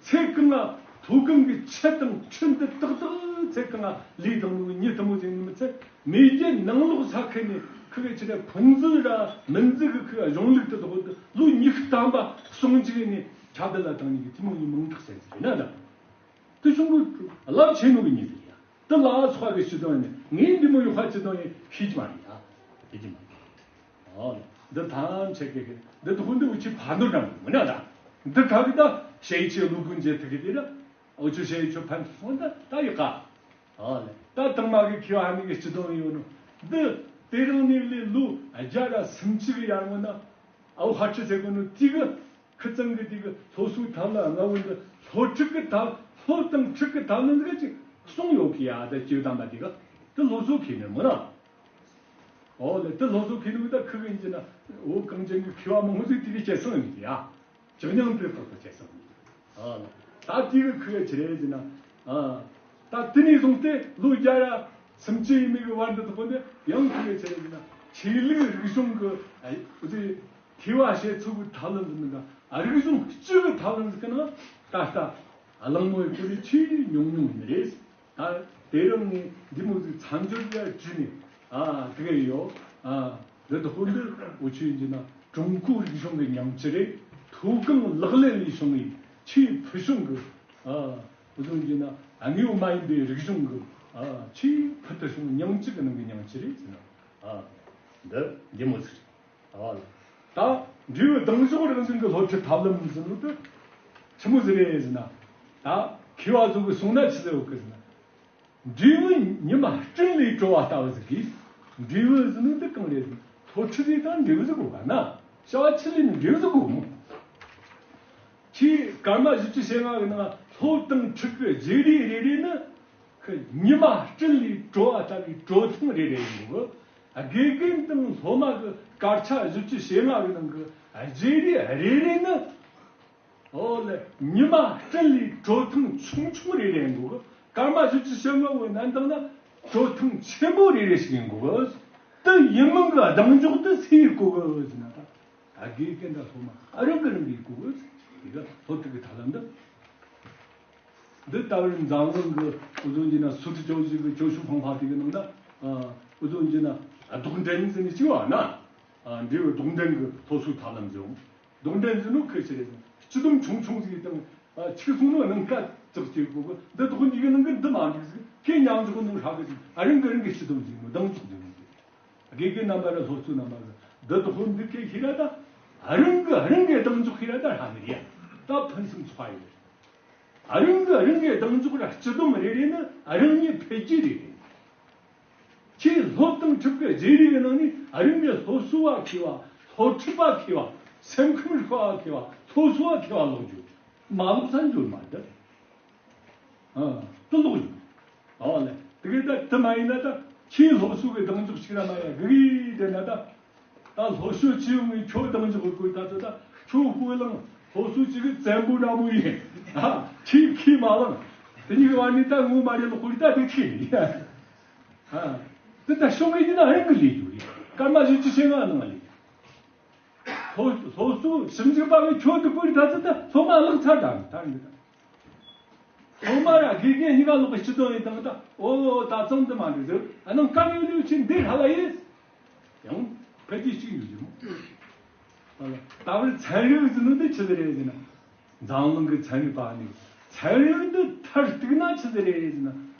ཚེ་གང་ང་མཐོ་སྒང་གི་ཆུ་དང་ཁྲི་འདི་ཏག་ཏག་ཚེ་གང་ང་ལས་དང་ནུ་ཉི་ཐུ་མོ་ཟེར་ནི་མི་ཚེ་མེས་རྒྱལ་ནང་ལོགས་ས་ཁུལ་ནས་ཁི་གེ་ཆི་རེ་ཕུན་ཚོགས་ར་མིན་ཚོགས་གི་ཁི་གཞུང་ལུགས་དེ་དག་ལོ་ཉི་ཤུ་ཐམ་པ་གསུང་བྱས་ནས་ཁྱབ་བརྡལ་ལ་བཏང་ནས་གི་ཐུ་མོ་ཉི་མང་དྲག་ཟེར་ཟེར་ན་ད། དེ་བྱུང་གི་རླབས་ཆེན་ནོ་གི་ཉིད་ཟིག་ཡ། དེ་ལ་ཚོགས་གི་སྤྱི་དོན་ནི་ངའི་འདི་མོ་ཡོད་ཁ་སྤྱི་དོན་ཡིན་ཤེས་ཀྱི་མ་རེད་ཡ། ཤེས་ཀྱི་མ་རེད། ཨོ་འདི་ཐམས་ཅད་ཀྱི་འདི་དགོན་འདི་འུ་ཆི་ཕ་ནོར་འདྲ་མི་འདྲ་ད། འདི་ག་གི་ད་ཞེ་ཆེ་ལུ་ཀུན་བྱེད་ཐུག་གི་དེ་ར། འུ་ཆུ་ཞེ་ཆོ་ཕན་ཚུན་ད་ད་ཡི་ཀ། ཨོ་ད་དང་མ་གི་ཁྱི་བ་ནི་གི་སྤྱི་དོན་ཡོད་ནོ། འདི་དེ་རིང་ནས་ལས་ལོ་བརྒྱ་ར་སུམ་ཅུ་གི་ཡར་སྔོན་ན་ཨའུ་ཧ་ཁྲི་ཟེར་གོ་ནོ་དེ་གི་ཁི་ཙང་གི་དེ་གི་སློབ་གསོའི་ཐབས་ལ་ལྔ་བོ་འདི་སློབ་ཁྲིད་ཀྱི་ཐབས་སློབ་དང་ཁྲིད་ཀྱི་ཐབས་ལ་འདི་ག་ཅིག་གསུང་ཡོད་གི་ཡ། ད་སྤྱིར་བཏང་པ་དེ་ག་དེ་སློབ་གསོ་ཁེ་ནི་མོ་ན། ཨོ་ལེ་དེ་སློབ་གསོ་ཁེ་ནི་ད་ཁི་གི་ཡིན་གྱི་ན་འོ་གངས་ཅན་གྱི་མཁས་པ་མང་པོ་ཟིག་དེ་གི་སྐྱེད་སྲིང་ཡིན་གྱི་ཡ། ཇག་ཉང་དེ་ཏོག་ཏོ་བྱས་སོང་། ཨ་ད་དེ་གི་ཁུ་ཡ་ཆི་རེད་ཟེར་ན། ཨ་ད་དེ་ནས་བཟུང་སྟེ་ལོ་བརྒྱ་ཡ་སུམ་ཅུ་ཡས་མས་གི་བར་འདི་དག་པོ་ནི་ཡང་ཁུ་ཡ་ཆི་རེད་ཟེར་ན་ཆོས་ལུགས་རིག་གཞུང་གི་ཨ་འུ་ཚོའི་ཐེ་བ་བྱེད་ཚུལ་གི་ཐབས་ལམ་ཟེར་ན་ཨ་རིག་གཞུང་སྤྱི་གི་ཐབས་ལམ་ཟེར་གི་ན་ད་ལྟ་གླེང་མོལ་གི་ཁུ་རེ་ཆེས་ཉུང་ཉུང་ཡིན་རེད། ད་དེ་རིང་ངས་འདི་མོ་ཟིག་མཚམས་སྦྱོར་གྱི་བྲིས་ནས་ཨ་དེ་ག་ཡོད། ཨ་འདི་དག་པོ་འདི་འུ་ཆོས་ཡིན་གྱི་ན་ཀྲུང་གོའི་རིག་གཞུང་གི་ཉམས་ཅི་རེད། མཐོ་སྒང་ལག་ལེན་ལས་བྱུང་བའི་ཆེས་ཕུལ་བྱུང་གི་ཨ་འུ་ཚོ་ཡིན་གྱི་ན་དངོས་པོ་མ་ཡིན་པའི་རིག་གཞུང་གི་ཨ་ཆེས་ཕུལ་དུ་བྱུང་བའི་ཉམས་ཅི་གི་ནང་གི་ཉམས་ཅི་རེད་ཟེར་ན་ཨ་འདི་འདི་མོ་ཟིག་རེད། ཨ་ད་འབྲས་བུ་ལྡང་ཕྱོགས་རང་བཞིན་གྱི་སློབ་ཁྲིད་ཐབས་ལམ་ཟེར་ནོ་དེ་ཆི་མོ་ཟིག་རེད་ཟེར་ན། ད་མཁས་པ་ཚོ་གི་གསུང་ན་ཆི་ཟེར་ཡོད་གི་ཟེར་ན། འབྲས་བུ་ཉི་མ་སྤྲིན་ལས་གྲོལ་བ་ལྟ་བུ་ཟིག་གིས། འབྲས་བུ་ཟེར་ནོ་འདི་གང་རེད་ཟེར་ན་སློབ་ཁྲིད་ཟིག་དང་འབྲས་བུ་ཟིག་དགོས་པ་ན། བྱ་བ་ཆི་ལས་ནི་འབྲས་བུ་ཟིག་དགོས་མོ། ཁྱེད་སྐར་མ་བཞི་བཅུ་ཞེ་ལྔ་གི་ནང་སློབ་དང་ཁྲིད་ཀྱི་བརྗེ་རེས་རེ་རེ་ནི། ཁོ་ཉི་མ་སྤྲིན་ལས་གྲོལ་བ་ལྟ་བུའི་གྲོལ་ཐང་རེ་རེ་ཡིན་གོ། དགེ་རྒན་དང་སློབ་མ་གི་སྐར་ཆ་བཞི་བཅུ་ཞེ་ལྔ་གི་ནང་གི་བརྗེ་རེས་རེ་རེ་ནི། ཨོ་ལེ། ཉི་མ་སྤྲིན་ལས་གྲོལ་ཐང་ཆུང་ཆུང་རེ་རེ་ཡིན་གོ། སྐར་མ་བཞི་བཅུ་ཞེ་ལྔ་བོའི་གནད་འགག་ན་གྲོལ་ཐང་ཆེན་པོ་རེ་རེ་ཞིག་ཡིན་གོ། དེ་ཡིན་མིན་གྱི་གདེང་འཇོག་དེ་སུས་ཡེད་དགོས་གི་ཟེར་ན་ད། དགེ་རྒན་དང་སློབ་མ་ཨ་རང་གི་རང་གིས་ཡེད་དགོས་གི། དེ་ག་སློབ་ཁྲིད་ཀྱི་ཐབས་ལམ་འདི། འདི་ལྟ་བུར་འཛམ་གླིང་གི་འུ་ཚོ་འདི་ན་སུ་ཁྲི་教授གི教授方法དེ་གི་ནང་ན་འུ་ཚོ་འདི་ན་ལྡོག་འདྲེན་ཟེར་ནས་གཅིག་བ་ན་འབྲས་བུ་ལྡོག་འདྲེན་གི་སློབ་གསོའི་ཐབས་ལམ་ཟེར། ལྡོག་འདྲེན་ཟེར་ནོ་ཁོས་ཆི་རེད་ཟེར་ན་སྤྱི་སྡོམ་ཆུང་ཆུང་ཟིག་དང་ཆིག་སོང་ནོ་ནང་ཀ་ཙག་ཅིག་གོ་གི། འདི་དག་འདི་གི་ནང་གི་འདི་མ་འགྲིག་ཟིག་ཁོས་མཉམ་འཇོག་ནང་ཧྲ་གི་ཟིག་ཨ་རང་གི་རང་གི་སྤྱི་སྡོམ་ཟིག་ནོ་གདེང་འཇོག་ཟིག་ནོ་ཟིག་དགེ་རྒན་རྣམ་པ་ར་སློབ་གཙོ་རྣམ་པ་ར་འདི་དག་འདི་ཁོས་ཤེས་ར་ད་ཨ་རང་གི་ཨ་རང་གི་གདེང་འཇོག་ཤེས་ར་ད་ཧྲ་ནི་རེད། ད་ཕུན་སུམ་ཚོགས་ཡོད། ཨ་རང་གི་ཨ་རང་གི་གདེང་འཇོག་ར་སྤྱི་སྡོམ་རེ་རེ་ནི་ཨ་རང་ཉིད་འཕེལ་རྒྱས་རེ་རེ། ཁྱེད་སློབ་དང་ཁྲིད་ཀྱི་རྗེས་རིགས་ཀྱི་ནང་ནས་ཨ་རང་གི་སློབ་གསོ་བ་མཁས་པ། སློབ་ཁྲིད་པ་མཁས་པ། སེམས་ཁམས་རིག་པ་མཁས་པ། སློབ་གསོ་བ་མཁས་པ་ལོག་འཇུག་མ་ལོག་ས་འཇུག་མ་འདི། ཨ། དུ་ལོག་ཡོད། ཨོ་ལེ། དེ་གི་ད་དུ་མ་ཡིན་ན་ད་ཁྱིའི་སློབ་གསོ་གི་གདེང་འཇོག་ཅིག་ར་མ་ཡ་གི་གི་དེ་ན་ད། ད་སློབ་གསོ་ཅི་ཡོང་ངས་ཁྱོད་གདེང་འཇོག་དགོས། ད་ད་ད་ཁྱོད་དཔེ་བླངས་སློབ་གསོ་ཅིག་གི་བཙན་པོ་འདྲ་མོ་ཡིན། ཨ། ཁྱིའི་ཁྱིའི་མ་བླངས། དེ་གཉིས་ཀྱི་བར་ནས་ད་ངོ་མ་རེད་ལོག་ཁོ་རེ་ད་དེ་ཁྱིའི་ཡིན། ཨ། དེ་ད་ཤོང་གི་ཡིན་ན་ཧན་གི་ལས་རྒྱུ་རེད། སྐར་མ་བཞི་བཅུ་ཞེ་ལྔ་ནང་ལས། སློབ་སློབ་གསོ་ཞིབ་འཇུག་པ་གི་ཁྱོད་དུ་བཀོད་ད་ཚོད་ད་སློབ་མ་ལག་ཚར་དང་ད་ཡིན་ད། སློབ་མ་ར་དགེ་རྒན་གཉིས་ཀ་ལོག་གི་སྤྱི་དོན་ཡིན་དང་ད། ཨོ་ད་ཙམ་དུ་མ་འགྲོ་ཟེར། ཨ་ནང་སྐབས་ཡོད་ལུགས་ཆེན་འདི་ཧ་ལ་ཡིན། ཡང་ཕལ་ཆེར་གཅིག་ཡོད་ཀྱི་མོ། ད་བར་ཚན་རིག་ཟེར་ནི་འདི་ཆི་ཟིག་རེད་ཟེར་ན། འཛམ་གླིང་གི་ཚན་རིག་པ་ནི་ཚན་རིག་འདི་མཐར་གཏུགས་ན་ཆི་ཟིག་རེད་ཟེར་ན།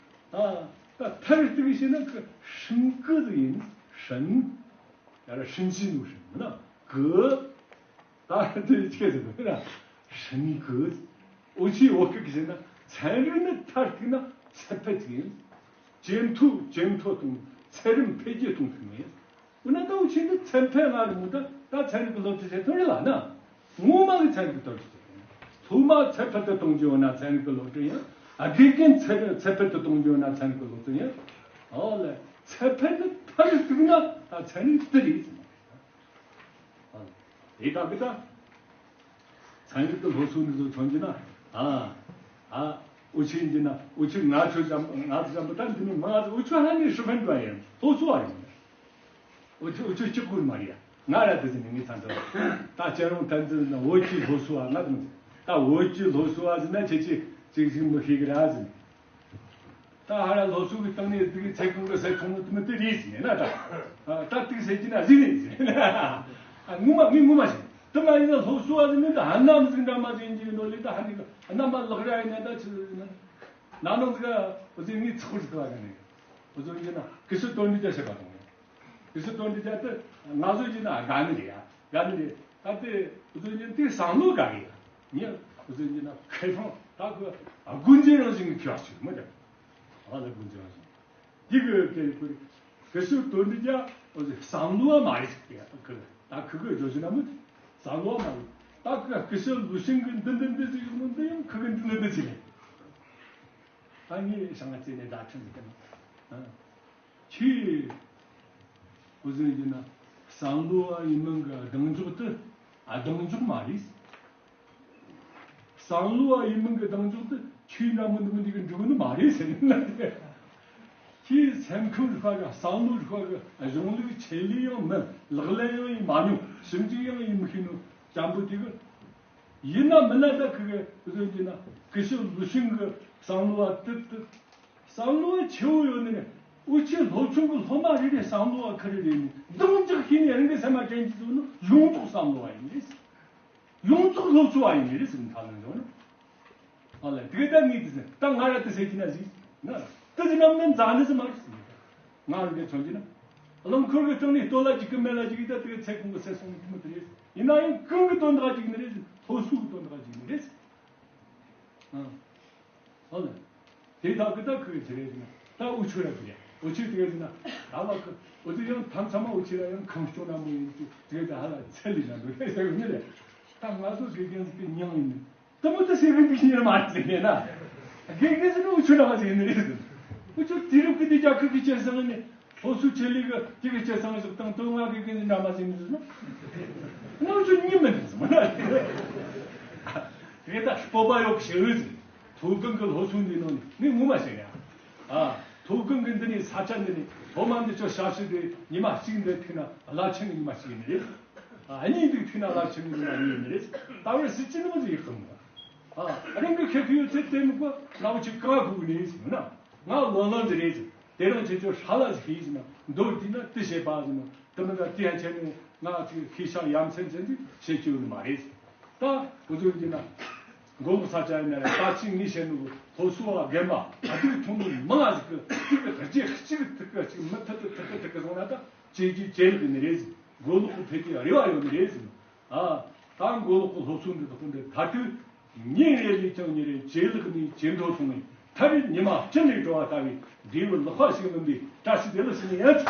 ད་ད་མཐར་གཏུགས་ཤེ་ན་ཁི་ཧྲིན་ཀི་ཟིག་ཡིན། ཧྲིན། ཡ་ར་ཧྲིན་ཅི་ནུ་ཧྲིན་མིན་ན་གི། ད་དེ་ཆི་ཟིག་མིན་ན་ཧྲིན་ཀི། འུ་ཆི་བོད་སྐད་ཀྱི་ཟེར་ན་ཚན་རིག་ནི་མཐར་གཏུགས་ན་ཚད་ཕེད་ཟིག་ཡིན། ཇེ་མཐོ་ཇེ་མཐོ་གཏོང་། ཚད་རིམ་འཕེལ་རྒྱས་གཏོང་ཐུབ་ངེས། འོ་ན་ད་འུ་ཆོས་འདི་ཚད་ཕེད་ང་རེད་མོ། ད་ད་ཚན་རིག་གི་སློབ་ཁྲིད་བྱེད་ཐུབ་རེད་ལ་ན། ངོ་མ་གི་ཚན་རིག་གི་སློབ་ཁྲིད་བྱེད་ཐུབ། སློབ་མ་ཚད་ཕེད་དུ་གཏོང་རྒྱུ་ཡོད་ན་ཚན་རིག་གི་སློབ་ཁྲིད་ཡིན། ཨ། དགེ་རྒན་ཚད་ཚད་ཕེད་དུ་གཏོང་རྒྱུ་ཡོད་ན་ཚན་རིག་གི་སློབ་ཁྲིད་ཡིན། ཨོ་ལེ། ཚད་ཕེད་ནི་མཐར་གཏུགས་ན་ད་ཚན་རིག་འདི་རེད་ཟེར། ཨ། དེ་ད་གི་ད། ཚན་རིག་གི་སློབ་གསོ་འདི་ཚོ་མཚོན་གྱི་ན། ཨ། ཨ། འུ་ཆོས་འདི་ན་འུ་ཆོས་ང་ཚོ་འཇམ་ང་ཚོ་འཇམ་པོ་ད་འདི་ནི་མ་འུ་ཆོ་ཧ་ནི་ཧྲི་ཧྥན་ཏུ་ཡིན། སློབ་གསོ་བ་ཡིན། འུ་ཆོ་འུ་ཆོ་གཅིག་པུ་མ་རེད་ཡ། ང་ར་འདི་ཟིན་ནི་ངའི་ཚན་ཚོ། ད་སྤྱི་རོང་ཐན་ཚོ་ན་བོད་ཀྱི་སློབ་གསོ་བ་ང་དང་། ད་བོད་ཀྱི་སློབ་གསོ་བ་ཟིན་ན་ཁྱེད་ཀྱིས་ཅིག་ཞིག་མི་ཤེས་གི་ར་ཟིན། ད་ཧ་ར་སློབ་གསོ་གི་སྟེང་ནས་དེ་གི་ཚད་གོང་གི་ཟེར་ཐོང་ནི་དེ་མི་དེ་རེད་ཟེར་ན་ད། ད་དེ་ཟེར་གྱི་ན་ཟིག་རེད་ཟེར་ན། ངོ་མ་ངས་ངོ་མ་ཟེར། དེ་མ་ཡིན་ན་སློབ་གསོ་བ་ཟེར་ནི་ད་ཧ་ནམ་ཟིག་འདྲ་མ་ཟིག་ཡིན་གྱི་ཡིན་ནོ་ལེ། ད་ཧ་ནི་ཧ་ནམ་མ་ལག་ར་ཡིན་ན་ད་ཆི་ཟེར་ན། ན་ནང་ཟིག་འུ་ཚོས་ངས་ཚོགས་རིག་བ་ག་ནས་འུ་ཚོ་ཡིན་ན་གི་སུ་དོན་འདི་ཅག་བཤད་པ་དང་། དེ་ཚོ་དོན་དེ་ཅག་དེ་ང་ཚོ་ཡིན་ན་དགའ་ནི་རེད་ཡ། དགའ་ནི་རེད། ད་དེ་ཁོ་ཚོ་ཡིན་དེ་བསམ་བློ་དགའ་གི་ཡ། ངས་ཁོ་ཚོ་ཡིན་ན་ཁེ་ཕང་ད་ཁོ་དགུན་འཛིན་རང་བཞིན་གྱི་ཁྱོད་ཅིག་མི་འདྲ། ཨ་ལ་དགུན་འཛིན་རང་བཞིན། འདི་གི་དེ་ཁོ་རེ་ཁེ་སུ་དོན་དེ་ཅག་ཁོ་ཚོ་བསམ་བློ་མ་རེད་ཟེར་གི་ཡ། ད་ཁི་གི་ཇོ་ཇི་ན་མི་བསམ་བློ་མ་རེད། ད་ཁི་ཁེ་སུ་ལུ་ཤིང་གི་འདི་འདི་འདི་ཟིག་ཡོང་ནོ་འདི་ཡང་ཁི་གི་འདི་འདི་འདི་ཟིག་རེད། ད་ངས་བྱང་ང་རྩེ་ནས་བརྡ་འཕྲིན་ཟིག་བསྟན། ཨ། ཁྱེད་ཁོ་ཚོས་ཡིན་ན་བསམ་བློ་བ་ཡིན་མིན་གྱི་གདེང་འཇོག་དེ་གདེང་འཇོག་མ་རེད། བསམ་བློ་བ་ཡིན་མིན་གྱི་གདེང་འཇོག་དེ་ཁྱེད་འདྲ་མི་འདུག་འདི་གི་འགྲུབ་ནི་མ་རེད་ཟེར་ནི་ལ། ཁྱེད་སེམས་ཁམས་རིག་པ་གི་བསམ་བློ་རིག་པ་གི་གཞུང་ལུགས་ཆེད་ལས་ཡང་མིན། ལག་ལེན་ཡང་ཡིན་མ་མྱོང་། ཞིབ་འཇུག་ཡང་ཡིན་མི་ཤེས་ནོ་ཅན་པོ་དེ་གི། ཡིན་ན་མིན་ན་ད་ཁི་གི་བཟོ་རྒྱུ་ན་ཁི་ཤི་ལུ་ཤིང་གི་བསམ་བློ་བ་དུད་དུད། བསམ་བློ་བ་ཆེ་བོ་ཡོད་ནི་རེད། འུ་ཆོའི་སློབ་ཆུང་གི་སློབ་མ་རེ་རེ་བསམ་བློ་བ་ཁི་རེ་རེ་ནི་གདེང་འཇོག་ཤེས་ནི་རང་གི་སེམས་མ་དྲན་གྱི་བཟོ་ནི་ཡོངས་རྫོགས་བསམ་བློ་བ་ཡིན་རེད། ཡོངས་རྫོགས་སློབ་གསོ་བ་ཡིན་ནི་རེད་ཟེར་ནི་ཐ་ལན་བཟོ་ནི། ཨ་ལས་དེ་ད་ངས་དེ་ཟེར་ད་ང་ར་དེ་ཟེར་གྱི་ན་ཟིག་ན་དེ་ཟེར་ན་མིན་འཛག་ནི་ཟིག་མ་རེད་ཟེར་ནི། ང་རང་གི་མཚོན་གྱི་ན། རླངས་འཁོར་གྱི་སྟེང་ནས་སྟོད་ལྭ་གཅིག་གི་སྨད་ལྭ་གཅིག་གིས་ད་དེ་ཚེ་གང་གི་ཚེ་སོང་གི་མི་དེ་རེད། ཡིན་ན་ཡང་གང་གི་དོན་དག་གཅིག་ནི་རེད། སློབ་གསོ་གི་དོན་དག་གཅིག་ནི་རེད། ཨ། ཨོ་ལེ། དེ་དག་གི་ད་ཁོས་ཟེར་རེད་ཟེར་ན་ད་འུ་ཆོ་ར་ཟེར་རེད། འུ་ཆོས་དེ་ཟེར་ན་ད་ལ་ཁོ་འུ་ཚོ་ཡང་ཐམ་ཚང་མ་འུ་ཆོ་ར་ཡང་ཁམས་སྐྱོང་ན་མོ་ཡིན་ཅིག་དེ་ད་ཧ་ལ་ཚད་ལས་ན་འདུག་ཟེར་གི་ནི་རེད། ད་ང་ཚོ་དགེ་རྒན་ཟིག་གི་མྱིང་ཡིན་ནི། དེ་མོ་དེ་ཟེར་གི་འདུག་ཤེས་ཉེར་མ་ཟེར་ནས་ན། དགེ་རྒན་ཟེར་ནི་འུ་ཆོ་ལ་མ་ཟེར་ནི་རེད་ཟེར། འུ་ཆོ་དུས་རབས་ཀྱི་འདི་རྒྱ་ཁབ་ཀྱི་སྐྱེད་སྲིང་ནི་སློབ་གསོའི་ཆེད་ལས་ཀྱི་དེ་གི་སྐྱེད་སྲིང་ཞིག་དང་དོན་ང་དགེ་རྒན་ཟེར་འདྲ་མ་ཟེར་ནི་ཟེར་ན། ང་འུ་ཆོ་གཉིས་མི་འདུག་ཟེར་མ་ན། དེ་ད་སྤོབས་པ་ཡོད་ཞེ་འུ་ཟེར། མཐོ་སྒང་གི་སློབ་གསོ་འདི་ནང་ནས་ངོ་མ་ཤེས་ཡ། ཨ། མཐོ་སྒང་གི་འདི་ནས་ས་ཆ་འདི་ནས་སློབ་མ་འདི་ཚོ་ཞབས་ཞུ་དེ་ཉི་མ་གཅིག་འདི་ཐུག་ན་རླབས་ཆེན་གྱི་ཉི་མ་གཅིག་ཡིན་ནི་རེད། ཨ། གཉིས་འདི་ཐུག་ན་རླབས་ཆེན་གྱི་ཉི་མ་གཉིས་ཡིན་ནི་རེད། ད་བར་སྲིད་སྤྱི་ནི་མ་ཟིག་ཡག་གི་མོ། ཨ། རང་གི་ཁེ་ཁེ་ཡོད་ཚད་དེ་མི་གོ་ན་འུ་ཆོ་ག་གུག་ནི་ཟེར་ན། ང་ལོ་ལོན་ཟིག་རེད་ཟེར། དེ་རིང་ཁྱེད་ཚོ་ཧྲ་ལ་ཟིག་ཡིན་ཟེར་ན་མདོར་བསྡུས་ན་དེ་བྱེད་པ་ཟེར་ན་དེ་མི་འདྲ་དེ་ཡང་ཁྱེད་ནི་ང་ཚོའི་ཤེས་བྱ་ཡ་མཚན་ཅན་ཟིག་བྱེད་ཀྱི་ཡོད་ནི་མ་རེད་ཟེར། ད་འུ་ཚོ་ཡིན་ན་མགོ་ལོག་ས་ཆ་ཡིན་ན་རེད། ད་ཅིག་ངས་བཤད་ནོ་སློབ་གསོ་བ་རྒན་པ་ཨ་ཐུག་ཐུང་ནི་མང་ང་ཟིག་གི་ཅིག་གི་རྗེས་གཅིག་ཐུག་གི་ཅིག་མི་ཐུག་གི་ཐུག་གི་ཐུག་གི་སོང་ན་ད་བྱས་རྗེས་བྱས་ལེགས་ནི་རེད་ཟེར། མགོ་ལོག་གི་ཕེབས་ཀྱི་རེ་བ་ཡོད་ནི་རེད་ཟེར། ཨ། ད་མགོ་ལོག་གི་སློབ་གསོ་འདི་དག་འདི་མཐར་ཐུག་ཉིན་རེ་ལས་ཀྱང་ཉིན་རེ་ཇེ་ལེགས་ནས་ཇེ་མཐོར་སོང་ནས་མཐར་ཉི་མ་སྤྲིན་ལས་བྲོ་བ་ལྟ་བུའི་འབྲས་བུ་ལེགས་པ་ཞིག་སྨིན་པའི་བཀྲ་ཤིས་བདེ་ལེགས་ཞུ་ནི་ཡིན།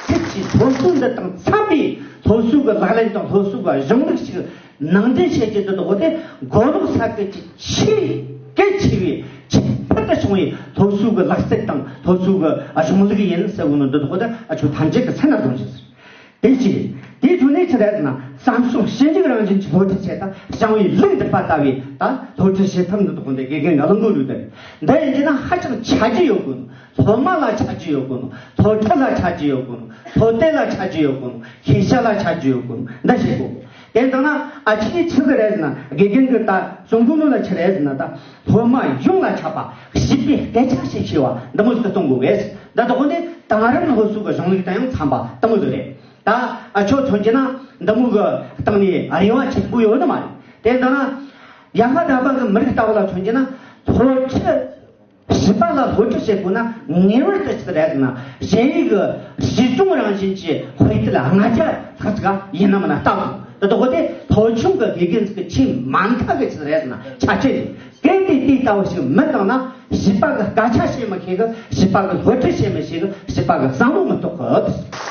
ཁྱེད་ཀྱིས་ཐོག་ འདི་དང་འཚམ་པའི་སློབ་གསོའི་གི་ལག་ལེན་དང་སློབ་གསོའི་གི་གཞུང་ལུགས་ཤིག་ནང་འདྲེན་བྱེད་ཀྱི་འདུག་གོ། དེ་མགོ་ལོག་ས་ཁུལ་གྱི་ཆེས་གལ་ཆེ་བའི་ཆེས་ཕུལ་དུ་བྱུང་བའི་སློབ་གསོའི་གི་ལག་རྩལ་དང་སློབ་གསོའི་གི་གཞུང་ལུགས་ཡིན་ཟེར་གོ་ནོ་འདི་འདུག་གོ། དེ་ཨ་ཆོ་ཐམས་ཅད་ཀྱི་སེམས་ན་གཏོང་ཞིག་ཟེར། དེ་གཅིག་དེའི་ཐོག་ནས་ཆི་རེད་ཟེར་ན། བསམ་སྲུང་ཞིབ་འཇུག་རང་བཞིན་གྱི་སློབ་ཁྲིད་བྱེད་སྟངས། ཞང་བའི་ལུགས་འདི་པ་ལྟ་བུའི་ད་སློབ་ཁྲིད་བྱེད་ཐབས་འདི་དག་འདི་དགེ་རྒན་གྱི་བླང་དོར་ཡོད་དེ། འདི་ཡིན་གྱི་ན་ཧ་ཅང་ཆ་རྒྱུས་ཡོད་དགོས་ནོ། སློབ་མ་ལ་ཆ་རྒྱུས་ཡོད་དགོས་ནོ། སློབ་ཁྲིད་ལ་ཆ་རྒྱུས་ཡོད་དགོས་ནོ། སློབ་དེབ་ལ་ཆ་རྒྱུས་ཡོད་དགོས་ནོ། ཤེས་བྱ་ལ་ཆ་རྒྱུས་ཡོད་དགོས་ནོ། འདི་བྱེད་དགོས། དེ་ལྟ་ན་ཨ་ཆི་ཆི་ཟིག་རེད་ཟེར་ན། དགེ་རྒན་གྱི་ད་གསུང་གོ་ནོ་ལ་ཆི་རེད་ཟེར་ན། ད་སློབ་མ་ཡོངས་ལ་ཁྱབ་པ་བྱིས་པའི་སྐད་ཆ་ཞིག་ཤེས་པ་འདི་མོ་ཟིག་གཏོང་དགོས་གས། འདི་དག་འདི་དེང་རབས་སློབ་གསོའི་གི་གཞུང་ལུགས་དང་ཡང་འཚམ་པ་འདི་མོ་ཟིག་རེད། ད་ཨ་ཆོ་མཚོན་གྱི་ན་འདི་མོ་གི་སྟེང་ནས་རེ་བ་ཆེན་པོ་ཡོད་ནི་མ་རེད། དེ་ལྟ་ན་ཡ་ཧ་ད་པ་གི་མི་རིགས་ལྟ་བུ་ལ་མཚོན་གྱི་ན། སློབ་ཁྲིད་བྱིས་པ་ལ་སློབ་ཁྲིད་བྱེད་དགོས་ན་ངེས་པར་དུ་ཆི་རེད་ཟེར་ན། གཞན་ཡུལ་གྱི་གཞི་སྐྱོང་རང་བཞིན་གྱི་དཔེ་དེབ་ལྔ་བརྒྱ་ལྷག་ཅིག་ཡིན་ནམ་ན་ལྟ་དགོས། དེ་དག་དེ་སློབ་ཆུང་གི་དགེ་རྒན་ཟིག་གི་ཆེས་མ་མཐའ་གི་ཆི་རེད་ཟེར་ན་ཆ་རྐྱེན་རེད། གལ་ཏེ་དེ་ལྟ་བུ་ཞིག་མི་བཏང་ན་བྱིས་པ་གི་སྐད་ཆ་བཤད་མི་ཤེས་གི། བྱིས་པ་གི་སློབ་ཁྲིད་བྱེད་མི་ཤེས་གི། བྱིས་པ་གི་བསམ་བློ་མི་རྟོགས་གི།